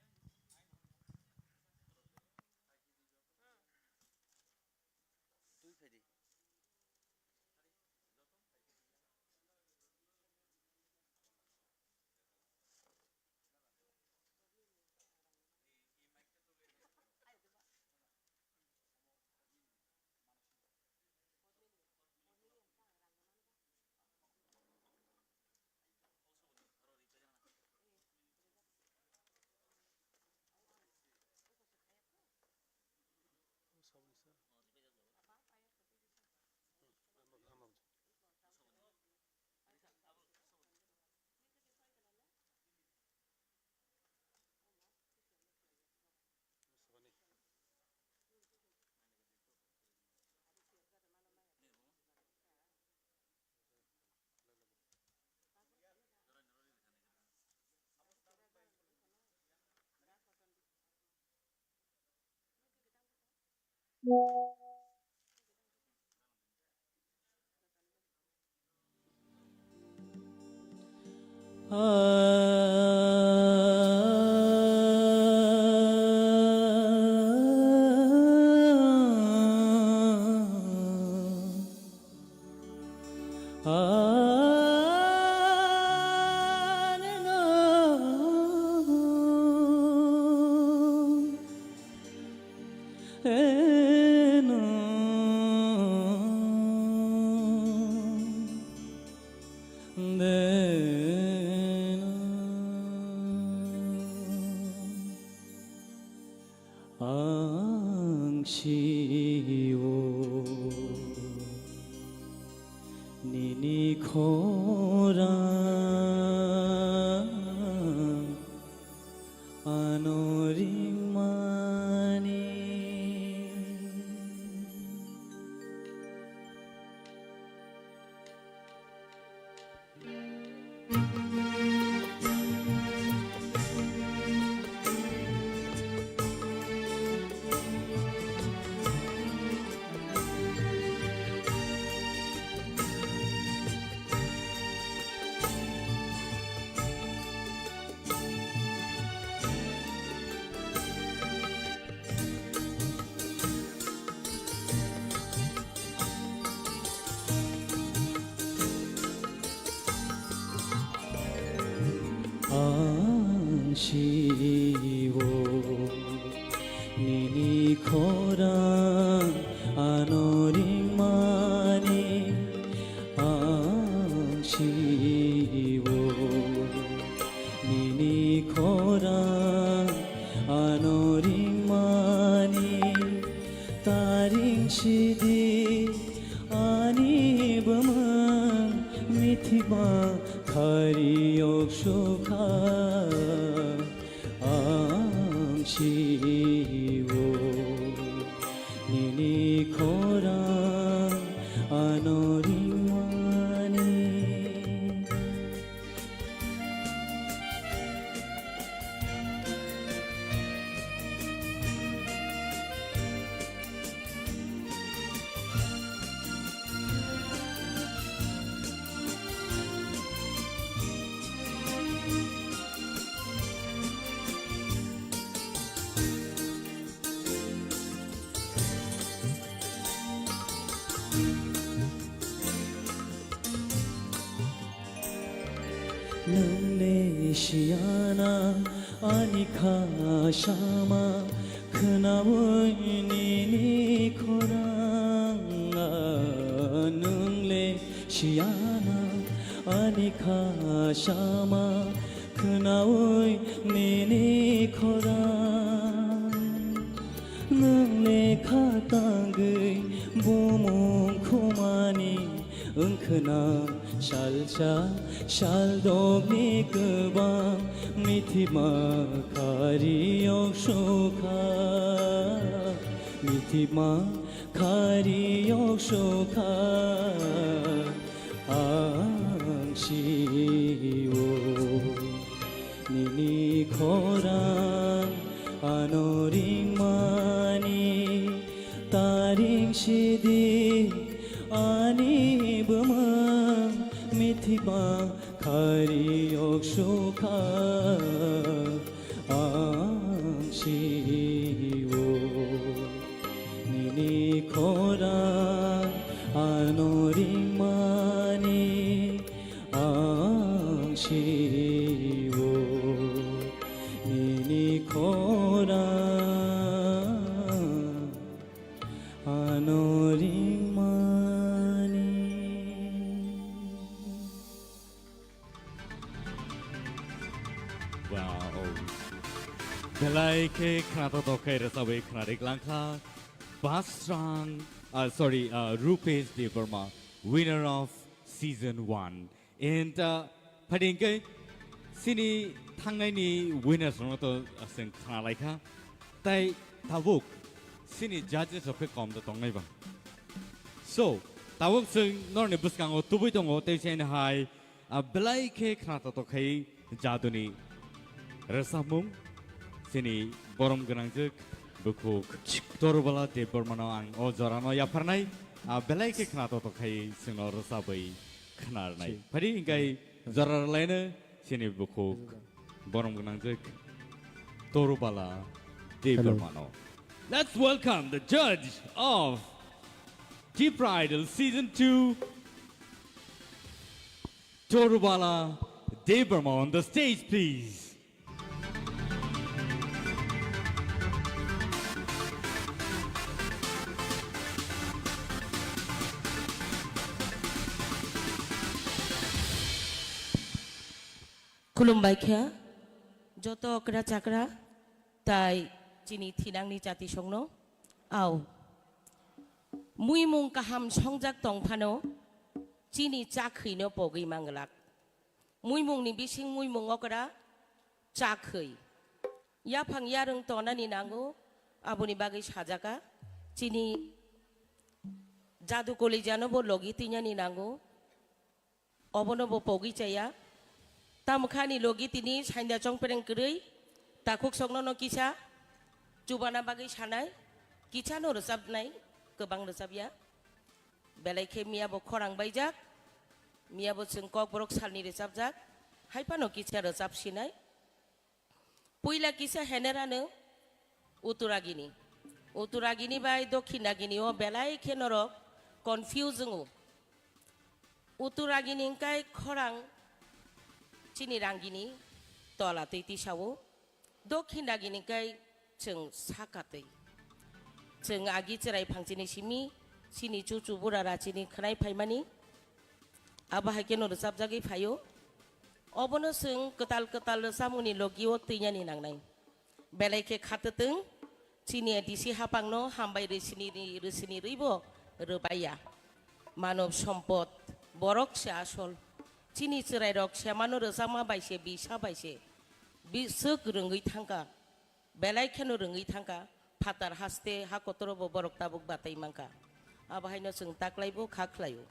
Ang sio nini khorang ano ringmani. Ang sio Khorang ano ringmani ang si-o. Nini khorang ano ringmani ta ring sidi ani bwmwng mithima khari yok sukha. Ang si-o nini khorang ano ringmani. Nwng le siyana ani kha sama khwnaui nini khorang. Nwng le siyana ani kha sama khwnaui nini khorang. Nwng le kha tangwi bumung khumani wngkhwna salsa saldokni kwbang mithima khari yok sukha. Mithima khari yok sukha. Ang si-o nini khorang ano ringmani ta ring sidi ani bwmwng mithima khari yok sukha. Ang si-o nini khorang ano ringmani. Ang si-o nini khorang ano ringmani. Wow. Belai khe khnatok tok khe rwchabwi khnarik langkha. Basrang, uh, sorry, uh, Rupesh Debbarma, winner of season one. And, uh, phaidi hwnkhe chini thangnaini winners rokno to, uh, chwng khna laikha. Tai tabuk chini judges rok khe kom da tongnai ba. So, tabuk chwng norokni bwskango tubui tongo, tei chini hai, ah, belai khe khna totok khai jaduni rwchapmung, chini borom gwnangjwk bukhuk Torubala Debbarmano ang o jorano yapharnai, ah, belai khe khna totok khai chwngno rwchabwi khna rwnai. Phari hingkai jora rwlaino chini bukhuk borom gwnangjwk Torubala Debbarmano. Let's welcome the judge of Tipra Idol Season two, Torubala Debbarma on the stage, please. Khulumbai kha, joto okra chakra, tai chini thinangni chatisongno. Au. Muimung kaham songjak tong phano, chini chakhwino pogwi manglak. Muimungni bising muimung okra chakhwi. Yaphang yarwng tonani nango, aboni bagwi sajaka. Chini jadu kolejano bo logi twinani nango. Obono bo pogwi chaya. Tamo kha ani logi tini sainda chongpereng kwrwi, takhuk sokno no kisa chubana bagwi sanai, kisa no rwchapnai, kwbang rwchapya. Belai khe miya bo khorang baijak, miya bo chwng Kokborok salni rwchapjak, hai phano kisa rwchap sinai. Puila kisa hener ano Uttaragini. Uttaragini bai Dokhinagini o belai khe norok confuse wngo. Uttaragini hwnkhe khorang chini rangini tola twi tisao. Dokhinagini hwnkhe chwng saka twi. Chwng agi chwrai phangchini simi, chini chuchu bura rachini khwnai phaimani, abo hai kheno rwchapjagwi phaio. Obono chwng kwtal kwtal rwchapmungni logio twinani nangnai. Belai khe khatwtwng, chini A D C hapangno hambai rwsini, rwsini rwibo rwbaiya. Manob sompot, borok se asol. Chini chwrairok semano rwchapma bai se, bisa bai se, biswk rwngwi thangkha. Belai kheno rwngwi thangkha, phatar haste ha kotoro bo borok tabuk batai mankha. Abo haino chwng taklaibo kha khlaio.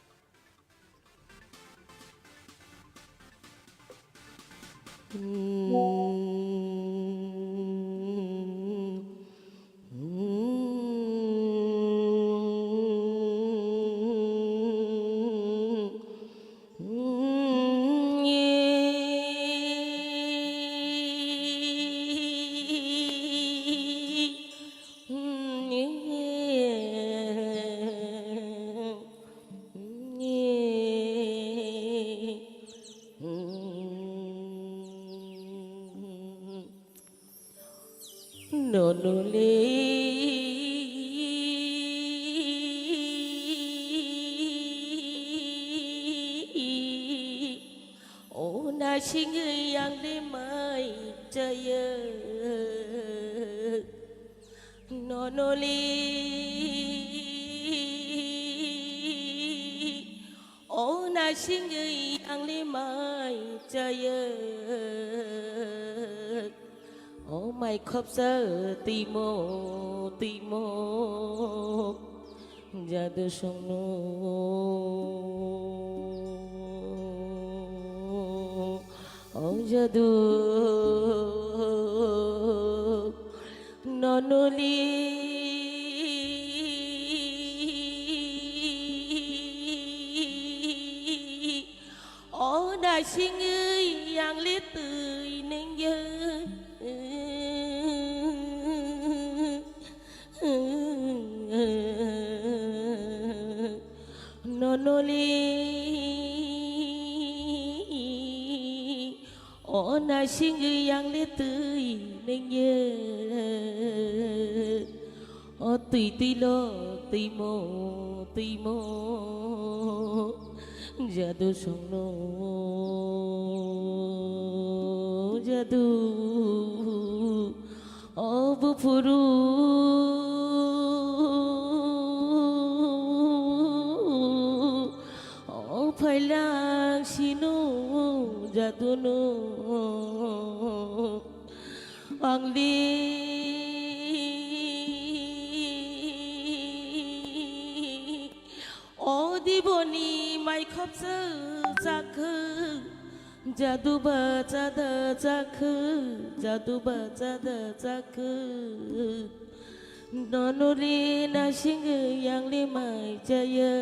Nonole o nasingwi ang de mai chaya. Nonole o nasingwi ang le mai chaya. O mai khopsa timo timo jadu songno. O jadu nonoli o nasingwi ang le twi nengya. Nonoli o nasingwi ang le twi nengya. O twi twi lo twimo twimo jadu songno jadu. O buphuru o phailang sino jadunu ang li. O diboni mai khopsa chakhu, jadu ba chada chakhu, jadu ba chada chakhu. Nonoli nasingwi ang le mai chaya.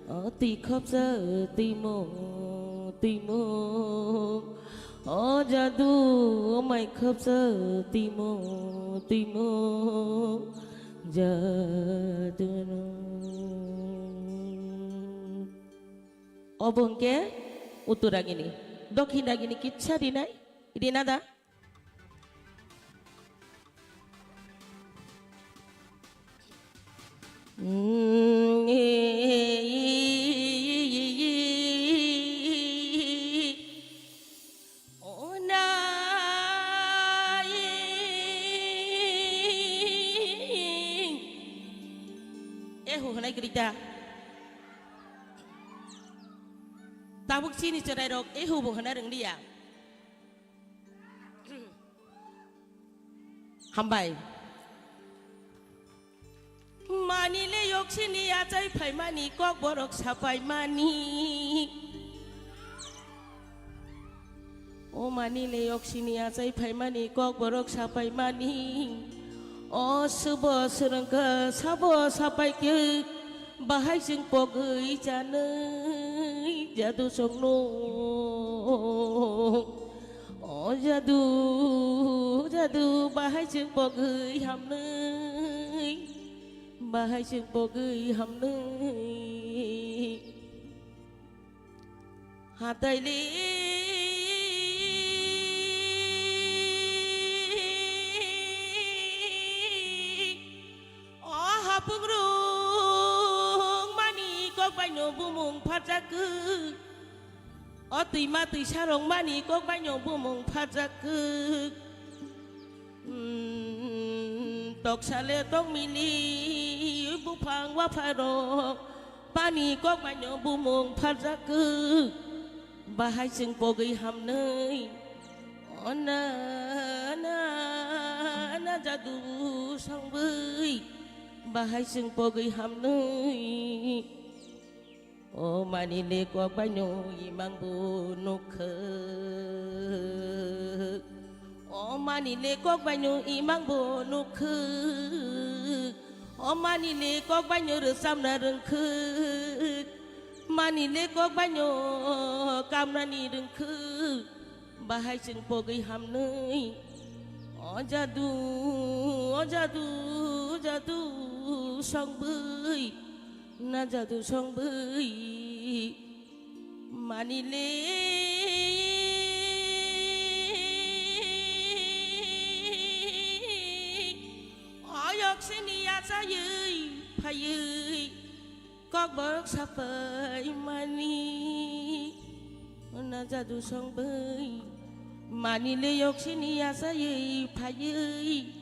O twi khopsa twimo twimo. O jadu, o mai khopsa twimo twimo jadu no. Obo hwnkhe uttor ragini, dokhin ragini kitsa rinai, rina da? Ehu hwnai kwrwi ta. Tabuk chini chwrairok ehu bo hwna rwngliya. Hambai. Mani le yoksini achai phaimani, kokborok sapaimani. O mani le yoksini achai phaimani, kokborok sapaimani. O subo swrwngkha sabo sapaikhe, bahai chwng pogwi chanwi jadu songno. O jadu, jadu, bahai chwng pogwi hamnwi, bahai chwng pogwi hamnwi. Hataili Phungrwng mani kok baino bumung pharjak kwk. O twima twisa rwng mani kok baino bumung pharjak kwk. Hmm, toksale tokmili buphang wapharok mani kok baino bumung pharjak kwk. Bahai chwng pogwi hamnwi. O na, na, na jadu songwi. Bahai chwng pogwi hamnwi. O mani le kok baino imang bo nukha. O mani le kok baino imang bo nukha. O mani le kok baino rwchapna rwngkha. Mani le kok baino kamnani rwngkha. Bahai chwng pogwi hamnwi. O jadu, o jadu, jadu songwi. Na jadu songwi. Mani le. Oyok sini achaiwi phaiwi. Kokborok sapai mani. Na jadu songwi. Mani le yok sini achaiwi phaiwi.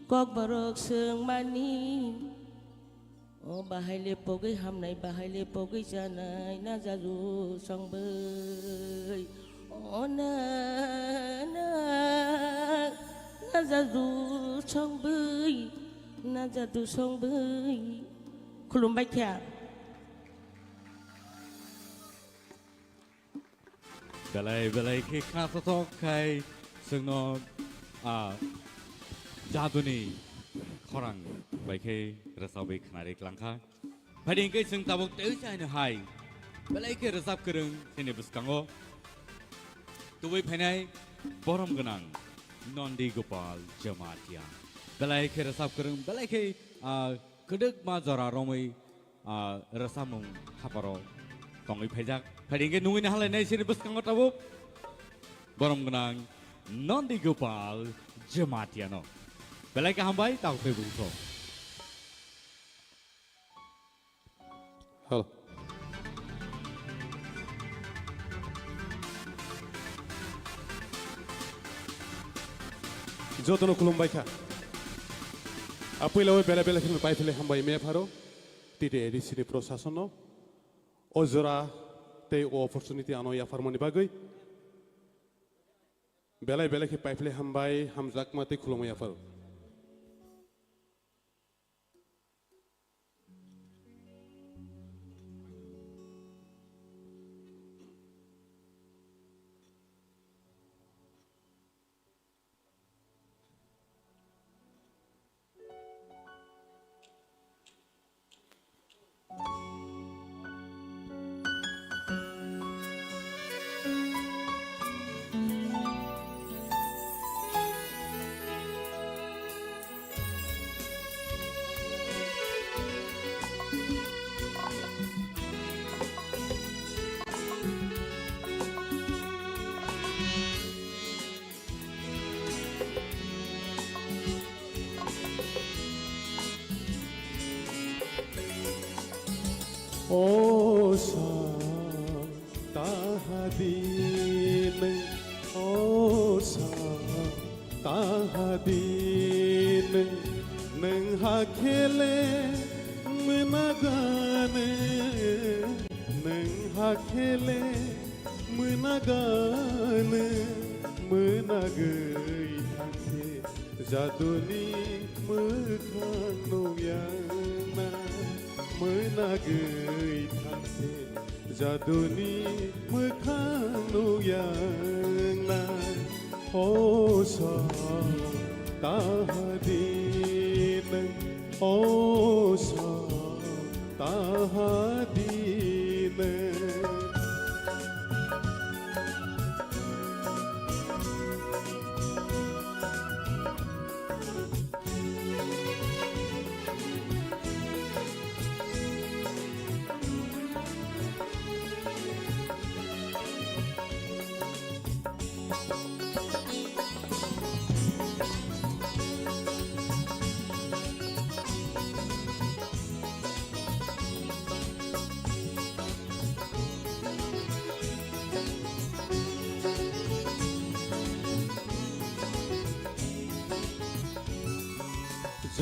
Kokborok swng mani. O bahai le pogwi hamnai, bahai le pogwi chanai, na jadu songwi. O na, na, na jadu songwi, na jadu songwi. Khulumbai kha. Belai belai khe khnasothok khai chwngno, a, jaduni khorang bai khe rwchabwi khnari klangkha. Phaidi hwnkhe chwng tabuk tei chaino hai belai khe rwchap kwrwng chini bwskango tubui phainai borom gwnang Nondi Gopal Jamatia. Belai khe rwchap kwrwng, belai khe, a, kwdwkma jora romwi, ah, rwchapmung haparo tongwi phaijak. Phaidi hwnkhe nungwi naharlainai chini bwskango tabuk borom gwnang Nondi Gopal Jamatia no. Belai khe hambai, tabuk tei bwswk. Hello. Jotono khulumbai kha. A puila o bela bela kheno pai philai hambai me pharo. T T A D C ni prosason no. O jora tei o opportunity ano yapharmani bagwi belai belai khe paiphlai hambai, hamjakma tei khulumui yapharo. O sa tahadin, o sa tahadin, nwng hakhele mwnaganw, nwng hakhele Mwnaganw, mwnagwi thangkhe jaduni mwkhang nukya na. Mwnagwi thangkhe jaduni mwkhang nukya na. O sa tahadin, o sa tahadin.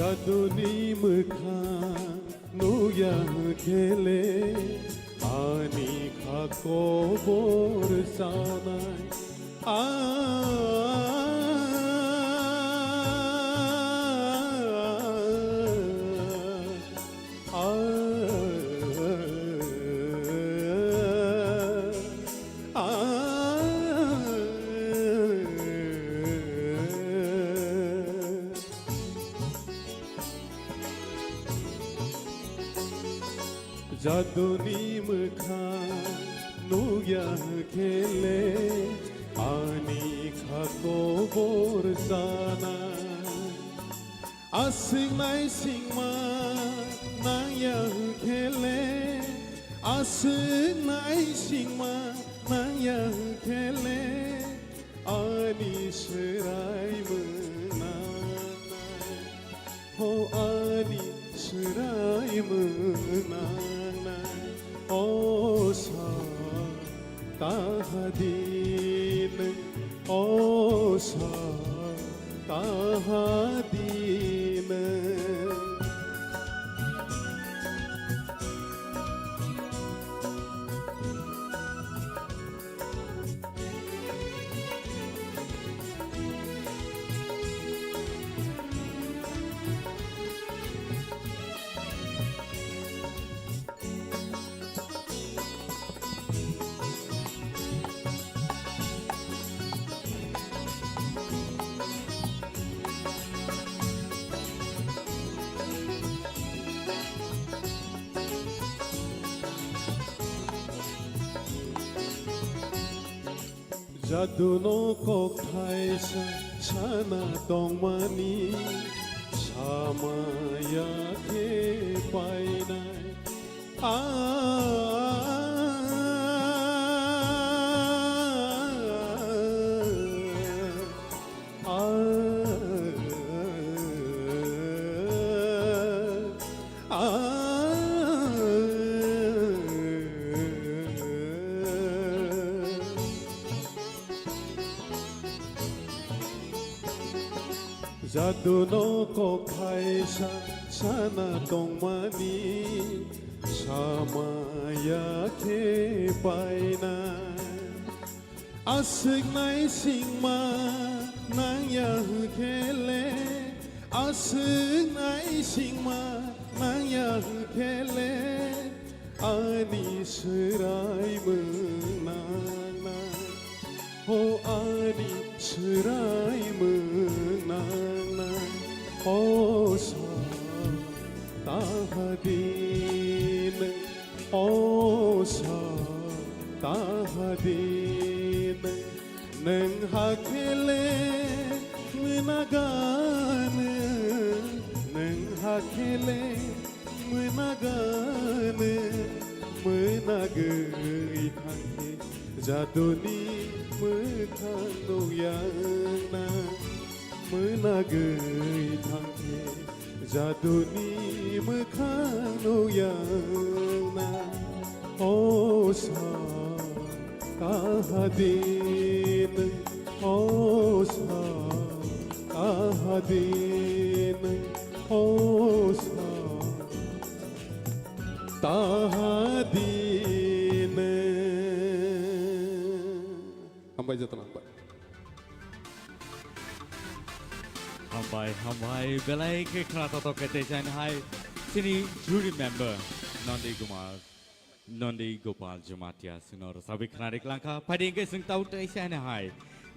Jaduni mwkhang nukya khe le, ani kha kobor chanai. Ah, ah, ah, ah. Jaduni mwkhang nukya khe le, ani kha kobor chanai. Aswk naisingma nangya khe le, aswk naisingma nangya khe le, ani swrai mwnanai. Ho ani swrai mwnanai, o sa tahadin, o sa tahadin. Jaduno kok thaisa sana tongmani samaya khe painai. Ah, ah, ah, ah. Jaduno kok thaisa sana tongmani samaya khe painai. Aswk naisingma nangya hwnkhe le, aswk naisingma nangya hwnkhe le, ani swrai mwnanai, ho ani swrai mwnanai, o sa tahadin. O sa tahadin, nwng hakhe le mwnaganw, nwng hakhe le mwnaganw, mwnagwi thangkhe jaduni mwkhang nukya wngna, mwnagwi thangkhe. Jaduni mwkhang nukya wngna, o sa tahadin, o sa tahadin, o sa tahadin. Hambai jotono hambai. Hambai, hambai, belai khe khna totok khe tei chai hai chini jury member Nandi Kumar, Nandi Gopal Jamatia chwngno rwchapwi khna ri klangkha. Phaidi hwnkhe chwng tau tei chai hai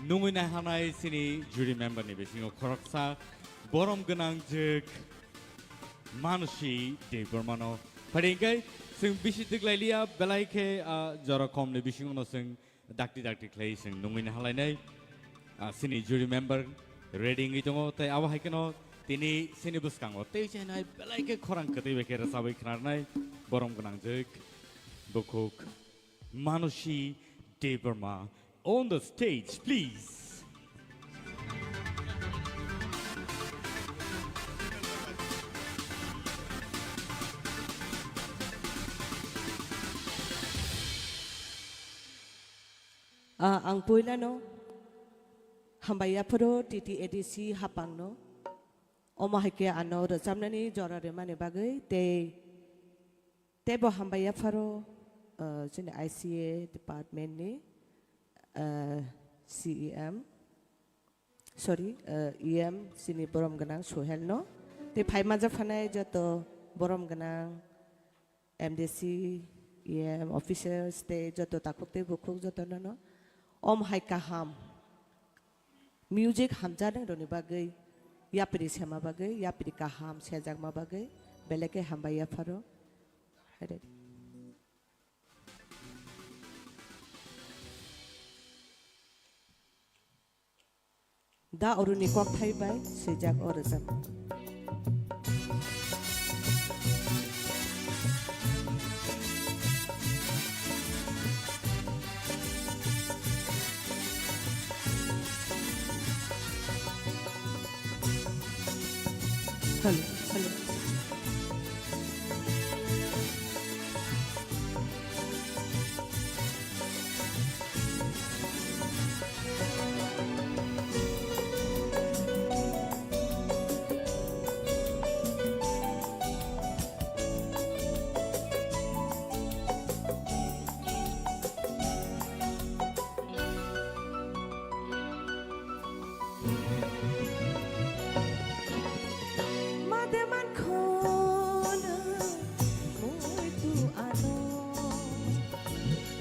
nungwi nai hanai chini jury member ni bisingo khoroksa borom gwnang jwk Manusi Debbarmano. Phaidi hwnkhe chwng bisi twk lai liya, belai khe, ah, jora kom ni bisingo no chwng dakti dakti khlai chwng nungwi nai halainai, ah, chini jury member ready wngwi tongo, tei abo hai kheno tini chini bwskango tei chainai belai khe khorang kwtwi bai khe rwchabwi khna rwnai borom gwnang jwk bukhuk Manusi Debbarma on the stage, please. Ah, ang puilano hambai yaphuru T T A D C hapangno. Omo hai khe ano rwchapnani jora rwmani bagwi tei, teibo hambai yapharo, ah, chini I C A department ni, ah, C E M, sorry, ah, E M chini borom gwnang Suhel no, tei phai manjak phanai joto borom gwnang M D C, E M, officers tei joto takhuk tei bukhuk joto no no om hai kaham music hamjaknai rokni bagwi, yapri sema bagwi, yapri kaham sejakma bagwi belai khe hambai yapharo. Haire. Da Aruni kokthai bai swijak o rwchapmung. Hello, hello. Mate man khona muitu ano.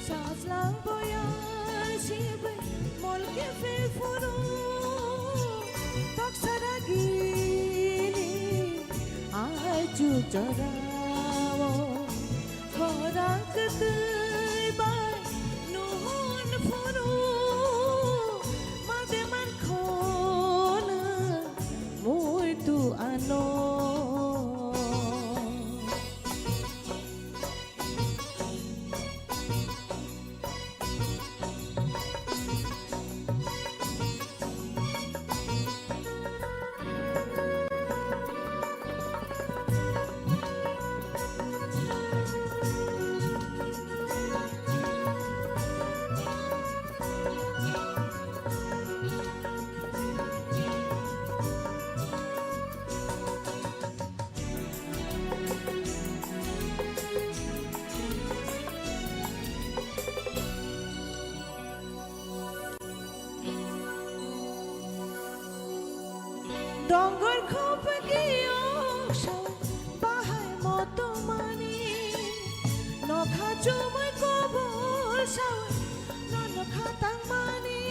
Sajlang boyar sibui molke phil phuru. Toksara gini aiju jorao. Khorang kwtwi bai nuhun phuru. Mate man khona muitu ano. Dongor khopegi ongsa bahai motomani, nokha chumui kobol saui, no nokha tangmani.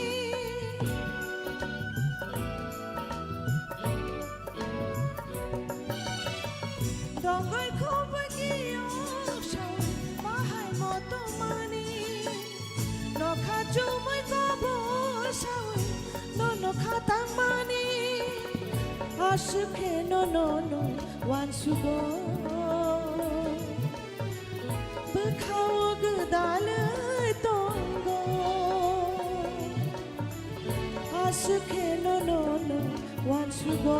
Dongor khopegi ongsa bahai motomani, nokha chumui kobol saui, no nokha tangmani. Aswk khe no no no wansugo. Bwkhao gwdalwi tongo. Aswk khe no no no wansugo.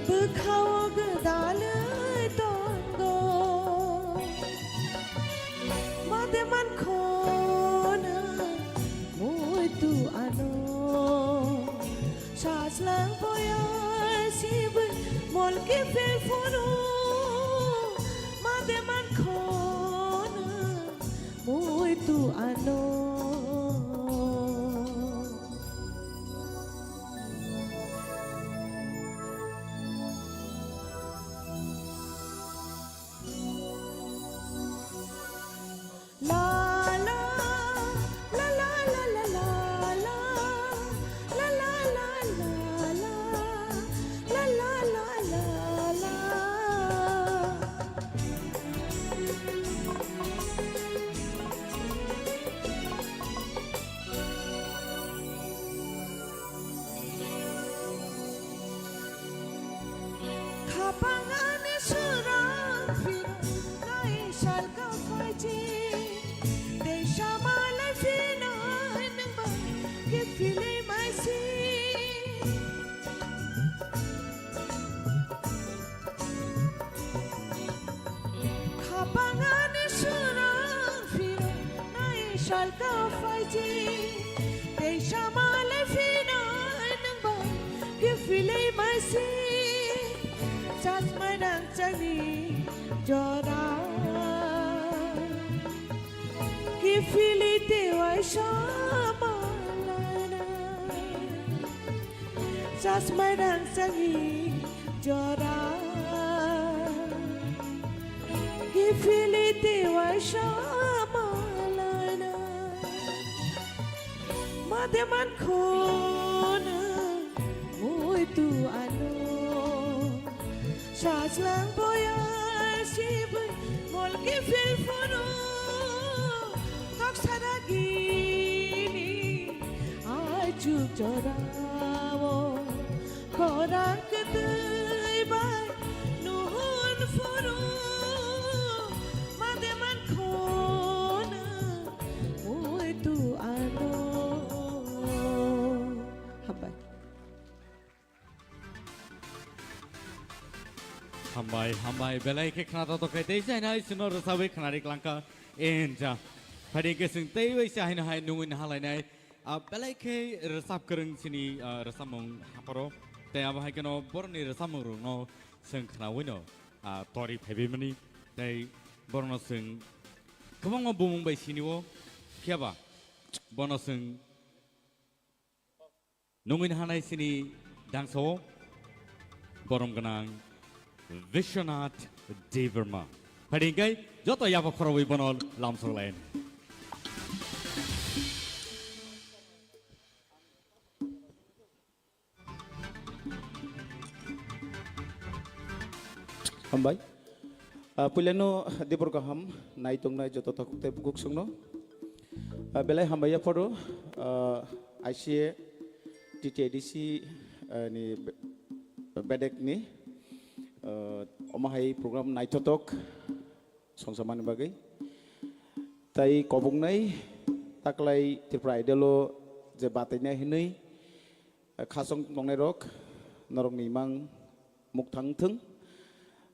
Bwkhao gwdalwi tongo. Mate man khona muitu ano. Sajlang boyar sibui molke phil phuru. Mate man khona muitu ano. La la la la la la la la la la la la la la la la la. Khapang ani swrang phirok nai salka phaiji, teisa malai phin Philwi maisi. Khapangani surang phirnai salka phaiji. Tei samale phinai nangba kiphilwi maisi. Chasmai nangchani jora. Kiphilwi tei waisa malaina. Chasmai rangchakni jora. Kiphilwi tei waisa malaina. Mate mankhono muitu ano. Sajlang boya sibui mol kiphil phuru. Tok saragini aichuk jorao. Khorang kwtwi bai nuhun phuru. Mate mankhono muitu ano. Hambai. Hambai, hambai, belai khe khna tongthokkhe tei jainai chwngno rwchabwi khnari klangkha. Enja. Phaidi hwnkhe chwng tei bai se haino hai nungwi nahalainai. A belai khe rwchap kwrwng chini, ah, rwchapmung hapharo. Tei abo hai kheno borokni rwchapmungrokno chwng khnawino, ah, tori phaibimani. Tei borokno chwng kwbangma bumung bai sinio. Phiya ba bono chwng nungwi nahanai chini dangsa-o borom gwnang Vishwanath Debbarma. Phaidi hwnkhe joto yapha khorobwi bono lamsok lai. Hambai. Ah, puilano dibor kaham nai tongnai joto takhuk tei bukhuk songno. Ah, belai hambai yapharo, ah, I C A T T A D C, ah, ni be-, bedek ni, ah, omo hai program naithotok songsamani bagwi. Tai koboknai taklai Tripura Idol o je batainai hinwi, Khasong tongnai rok, norok ni imang mukthang thung,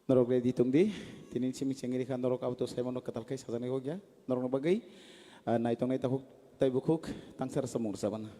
norok ready tong di, tini simi chengri kha norok abo to saimano kwtal khai sajaknai kok ya, norok ni bagwi, ah, nai tongnai takhuk tai bukhuk tangsa rwchapmung rwchapna.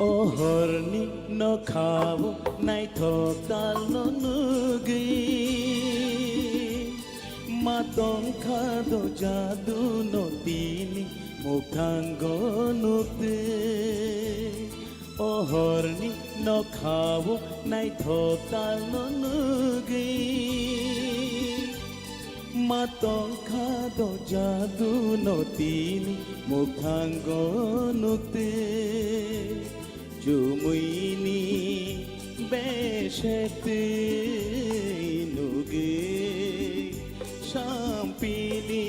O horni nokhao naithok talno nugwi, ma tongkha do jadu no tini mukthango nukdi. O horni nokhao naithok talno nugwi, ma tongkha do jadu no tini mukthango nukdi. Chumuini besektwi nugwi sampili.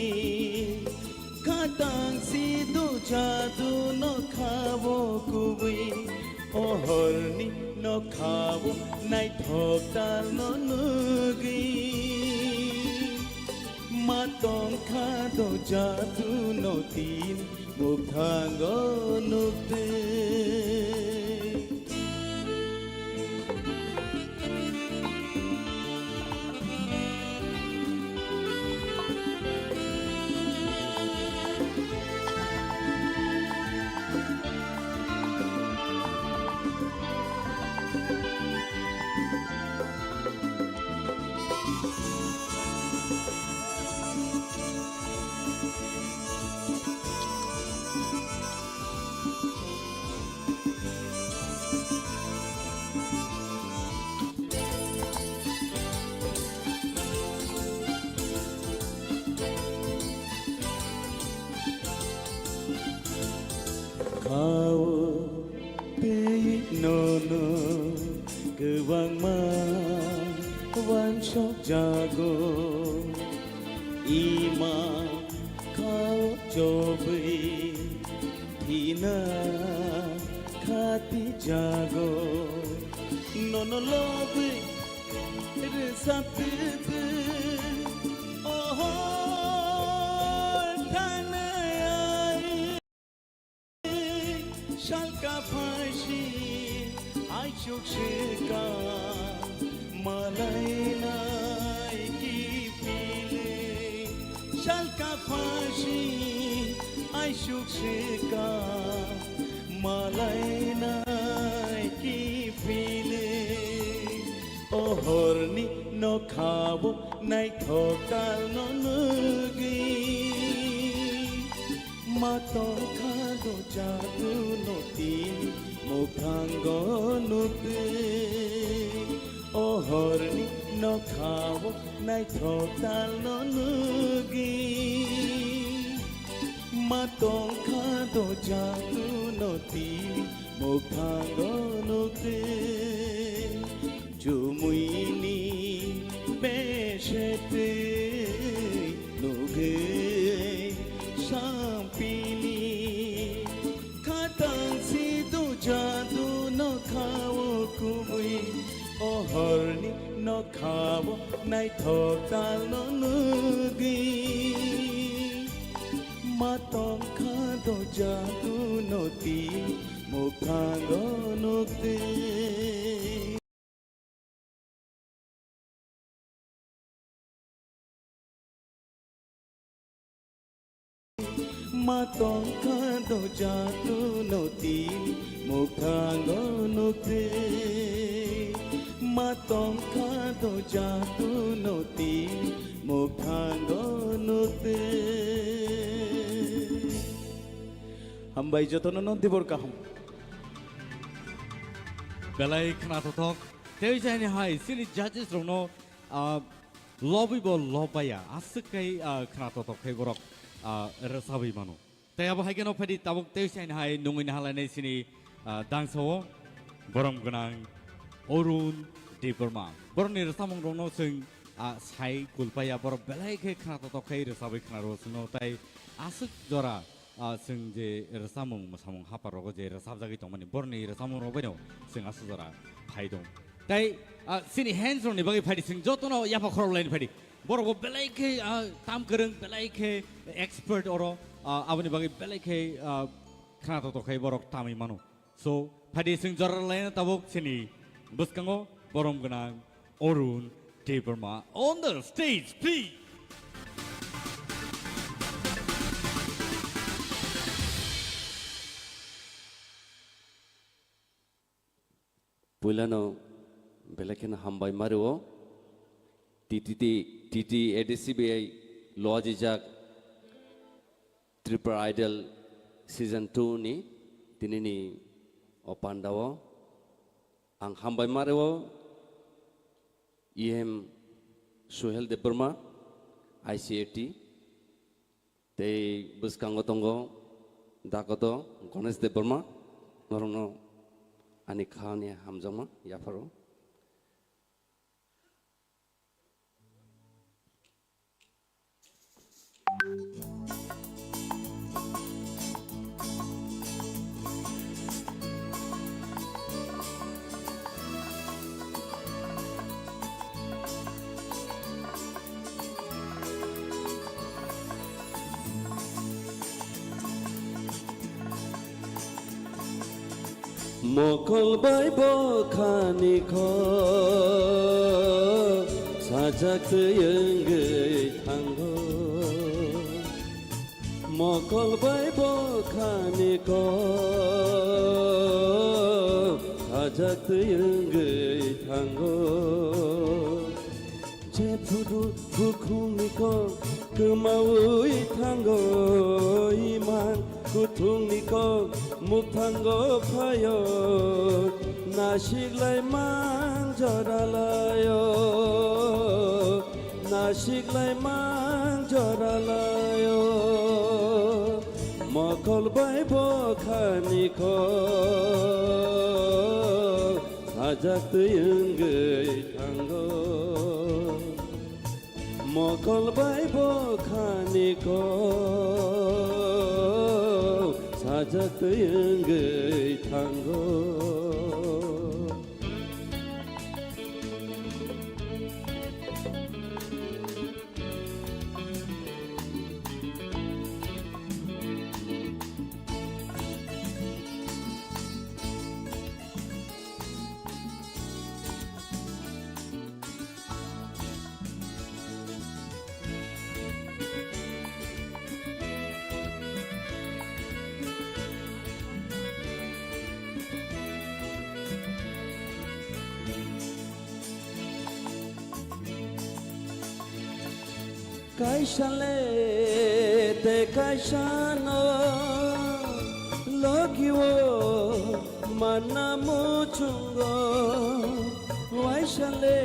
Khatang si do jadu nokhao kubui, o horni nokhao naithok talno nugwi. Ma tongkha do jadu no tin mukthango nukdi. Nono kwbangma wansok jago, ima khao chobwi thina khati jago. Nono lobwi rwchaptwtwi, oho, thanai ai. Salka phaisi aisuk sika, malai nai ki pili. Salka phaisi aisuk sika, malai nai ki pili. O horni nokhao naithok talno nugwi. Ma tongkha do jadu no tini mukhango nukdi. O horni nokhao naithok talno nugwi. Ma tongkha do jadu no tini mukhango nukdi. Chumuini besetwi nugwi sampini. Khatang si do jadu nokhao kubui, o horni nokhao naithok talno nugwi. Ma tongkha do jadu no tini mukhango nukdi. Ma tongkha do jadu no tini mukhango nukdi. Ma tongkha do jadu no tini mukhango nukdi. Hambai jotono no dibor kaham. Belai khna tothok. Tei jani hai chini judges rokno, ah, lobwi bo lob baya, aswk khai, ah, khna tothok khai borok, ah, rwchabwi mano. Tei abo hai kheno phaidi tabuk tei jani hai nungwi nahalainai chini, ah, dangsao borom gwnang Arun Debbarma. Borokni rwchapmung rokno chwng, ah, sai kulpaya, borok belai khe khna tothok khai rwchabwi khna rwo chwngno tei aswk jora ah, chwng je rwchapmung mwsamung hapar rogo je rwchapjagwi tongmani, borokni rwchapmung rok baino chwng aswk jora phai tong. Tei, ah, chini hands rokni bagwi phaidi chwng jotono yapha khorok laini phaidi. Borok bo belai khe, ah, tam kwrwng, belai khe expert oro, ah, aboni bagwi belai khe, ah, khna tothok khai borok tamwi mano. So, phaidi chwng jora laina tabuk chini bwskango borom gwnang Arun Debbarma on the stage, please. Puilano belai kheno hambai mario. T T T, T T A D C B I lojijak Tripura Idol Season two ni tinini o pandao ang hambai mario. E M Suhel Debbarma, I C A T, tei bwskango tongo Dakoto Ganesh Debbarma, norokno ani khani hamjakma yapharo. Mokol bai bokhani kho sajak twi wngwi thango. Mokol bai bokhani kho sajak twi wngwi thango. Jephuru bukhungni kok kwmaui thango, imang kuthungni kok mukthango phaio, nasiklai mang joralaio, nasiklai mang joralaio. Mokol bai bokhani kho Sajak twi wngwi thango, mokol bai bo khani kok, sajak twi wngwi thango. Kaisa le tei kaisa no logi o manna muchungo, waisa le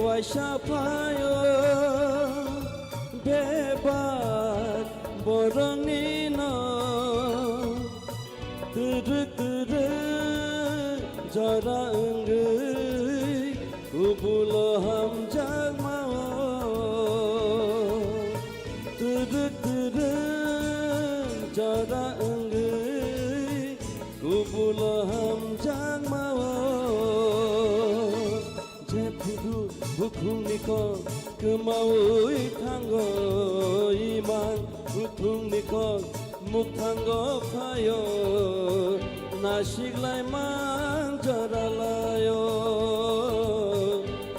waisa phaio bebak borokni no. Twrwk twrwk jora wngwi kubulo hamjakmao. Twrwk twrwk jora wngwi kubulo hamjakmao. Jephuru bukhungni kok kwmawi thango, imang bukhungni kok mukthango phaio, nasiklaimang joralaio,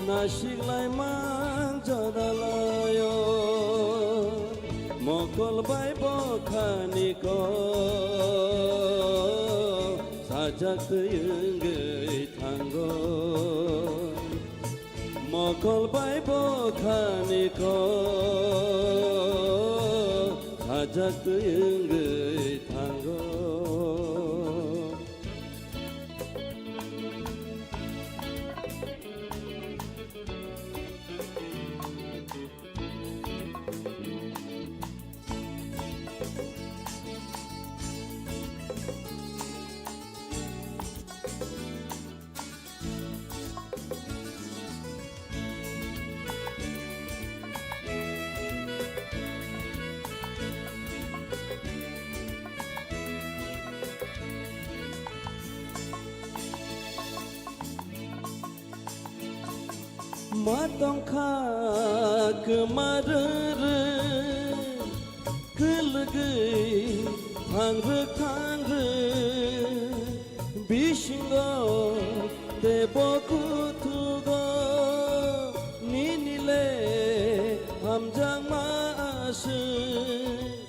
nasiklaimang joralaio. Mokol bai bokhani kok sajak twi wngwi thango. Mokol bai bokhani kok sajak twi wngwi thango. Ma tongkha kwma rwrw, kwlwgwi thangrwk thangrwk, bisingo tei bo kuthugo, nini le hamjakma aswk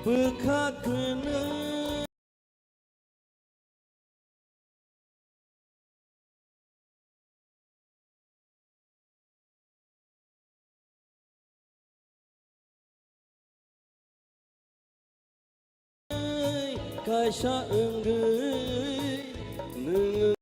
bwkha kwnwi. Kaisa wngwi nwng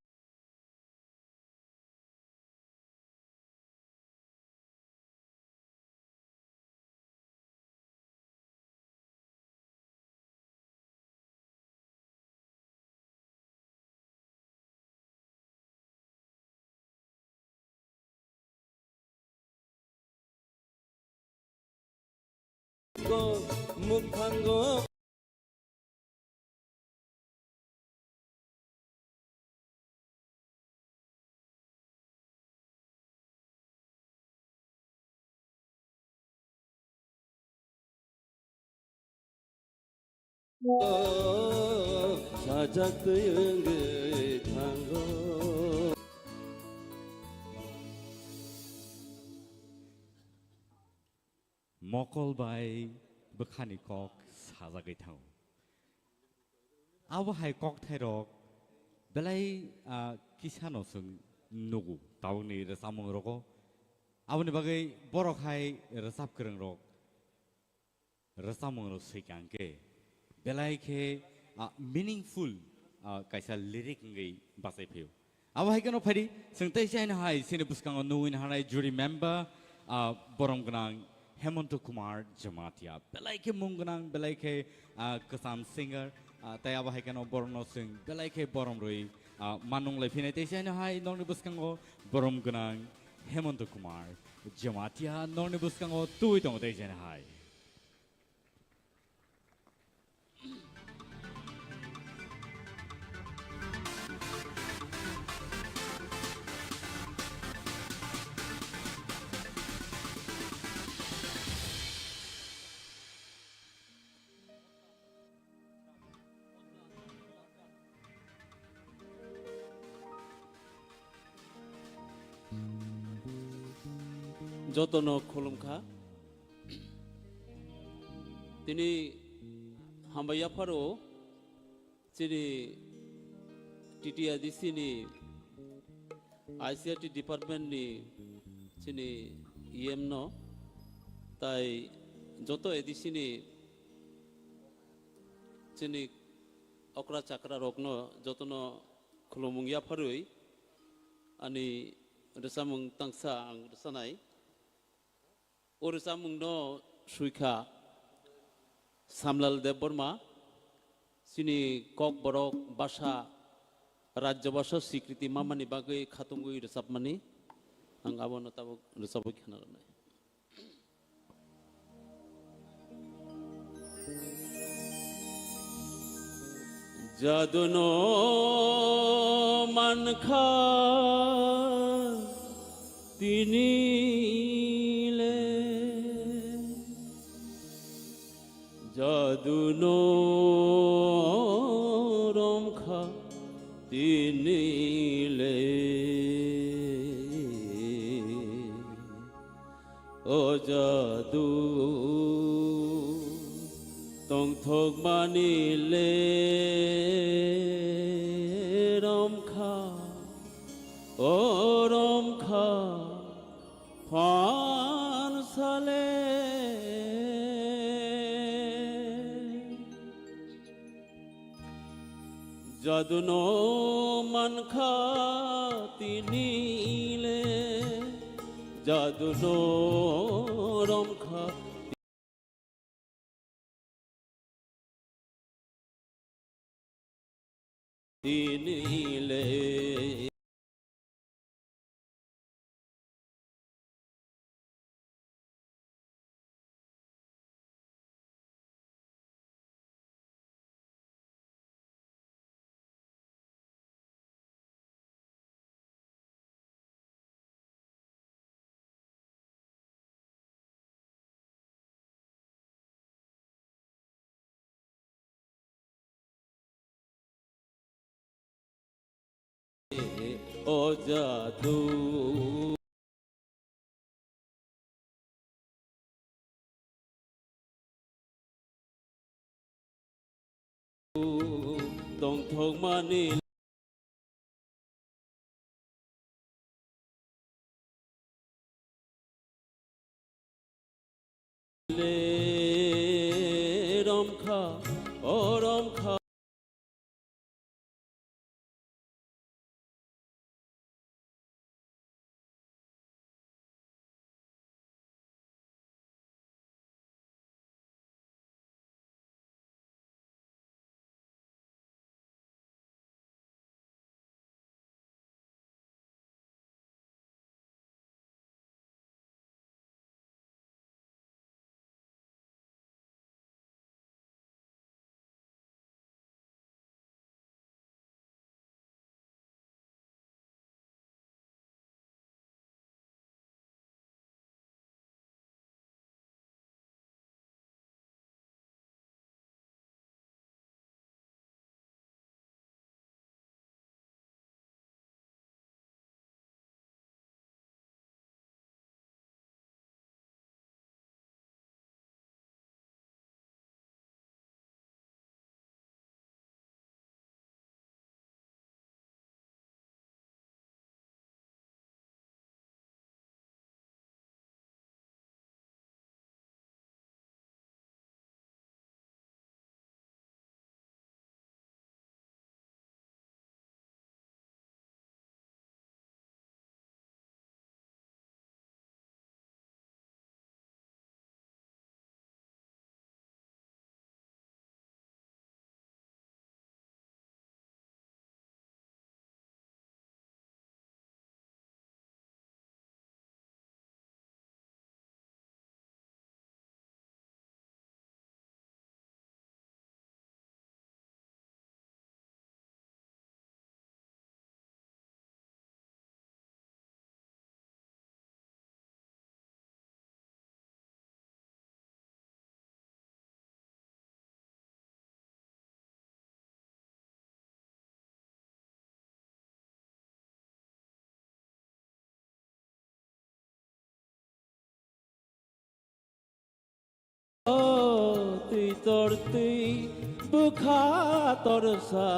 Mukhango. Sajak twi wngwi thango. Mokol bai bwkhani kok sajagwi thango. Abo hai kokthairok belai, ah, kisano chwng nugo tabukni rwchapmungrogo. Aboni bagwi borok hai rwchap kwrwngrok rwchapmungrok swikha hwnkhe belai khe, ah, meaningful, ah, kaisa lyric wngwi bachai phaio. Abo hai kheno phaidi, chwng tei chaino hai chini bwskango nugwi naharnai jury member, ah, borom gwnang Hemonto Kumar Jamatia. Belai khe mung gwnang, belai khe, ah, kwcham singer, ah, tei abo hai kheno borokno chwng belai khe borom rwi, Ah, manung lai phinai tei jaino hai nokni bwskango borom gwnang Hemanta Kumar Jamatia nokni bwskango tubui tongo tei jaino hai. Jotono khulumkha. Tini hambai yapharo chini T T A D C ni I C R T department ni chini E M no, tai joto A D C ni chini okra chakra rokno jotono khulumung yapharwi ani rwchapmung tangsa ang rwchanai. O rwchapmungno swikha Samlal Debbarma, chini Kokborok basa, Rajya basa swikriti mamani bagwi khatungwi rwchapmani. Ang abono tabuk rwchapwi khna rwnai. Jadu no mankha tini le, jadu no romkha tini le. O jadu tongthokmani le romkha, o romkha phansale. Jadu no mankha tini le, jadu no romkha tini le. O jadu. Tongthokmani le romkha, o romkha. Tortwi bwkha torsa.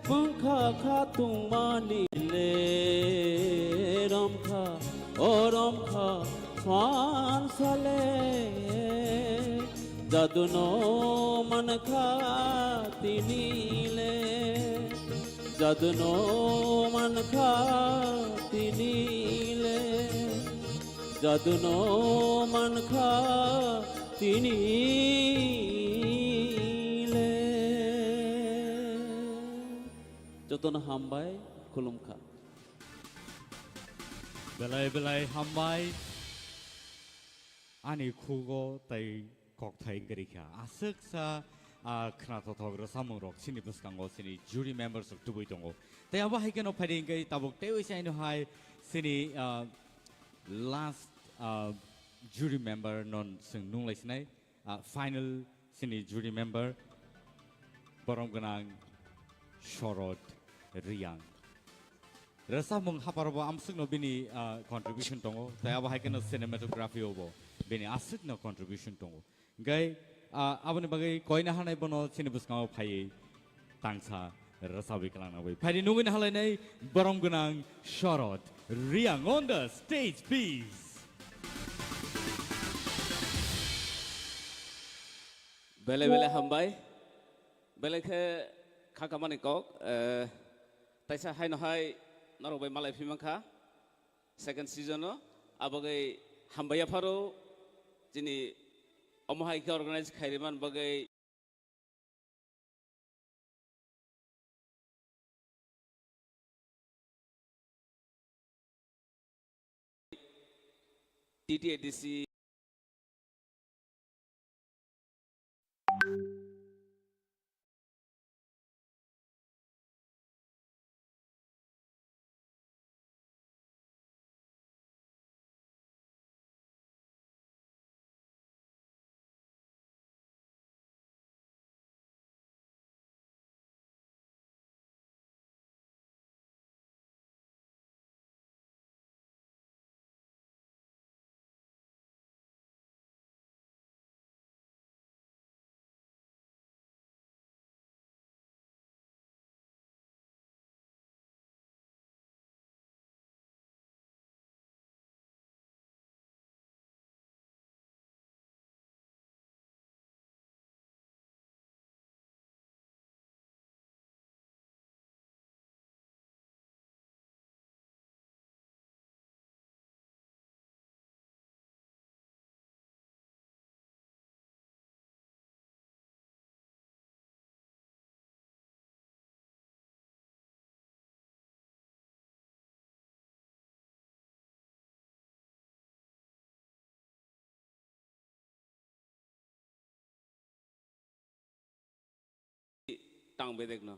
Bwngkha kha tongmani le romkha, o romkha phan sale. Jaduno mankha tini le, jaduno mankha tini le, jaduno mankha tini le. Jotono hambai, khulumkha. Belai belai hambai. Ani khugo tai kokthai wngwi rikha. Aswksa, ah, khwnathothok rwchapmung rok chini bwskango chini jury members rok tubui tongo. Tai abo hai kheno phaidi wngwi tabuk tei waisa aino hai chini, ah, last, ah, jury member non chwng nunglai sinai, ah, final chini jury member borom gwnang Shorod Riyang. Rwchapmung haparo bo amsukno bini, ah, contribution tongo, tei abo hai kheno cinematography o bo bini aswkno contribution tongo. Hingkhe, ah, aboni bagwi koina hanai bono chini bwskango phaiwi tangsa rwchabwi kwlangna bagwi. Phaidi nugwi nahalainai borom gwnang Shorod Riyang on the stage, please. Belai belai hambai. Belai khe kha kamani kok, eh, taisa haino hai norok bai malai phi mankha second season o. Abagwi hambai yapharo chini omo hai khe organize khairiman bagwi. T T A D C. Tang bedek no.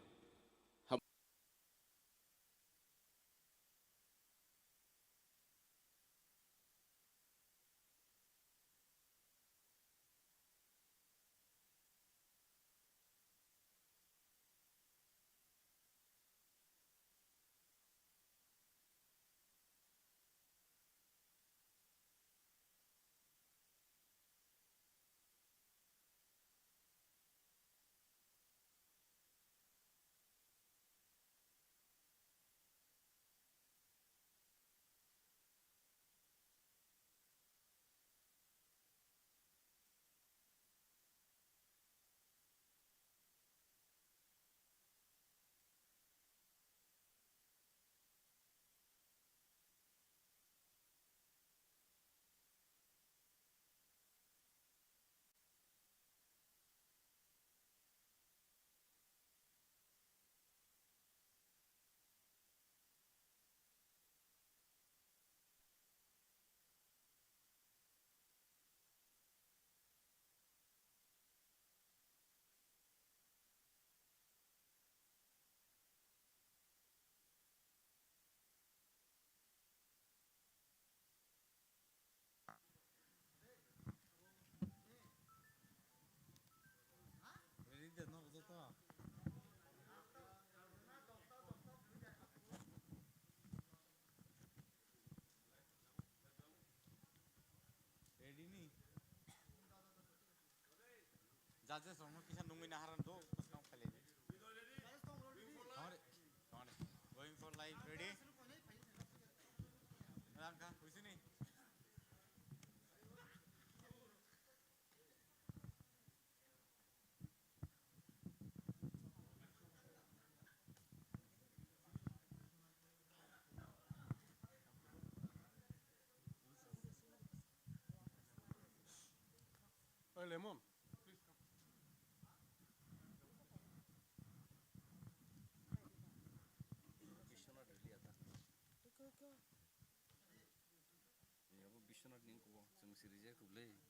Judges rokno kisa nungwi naharani do, bwskang phailai di. Tongre, tongre. Going for live, ready? Rangkha, buisini. Oi, Lemon. Biswanath Rili ata. Ni abo Biswanath ni kubo chwng si reject rwle.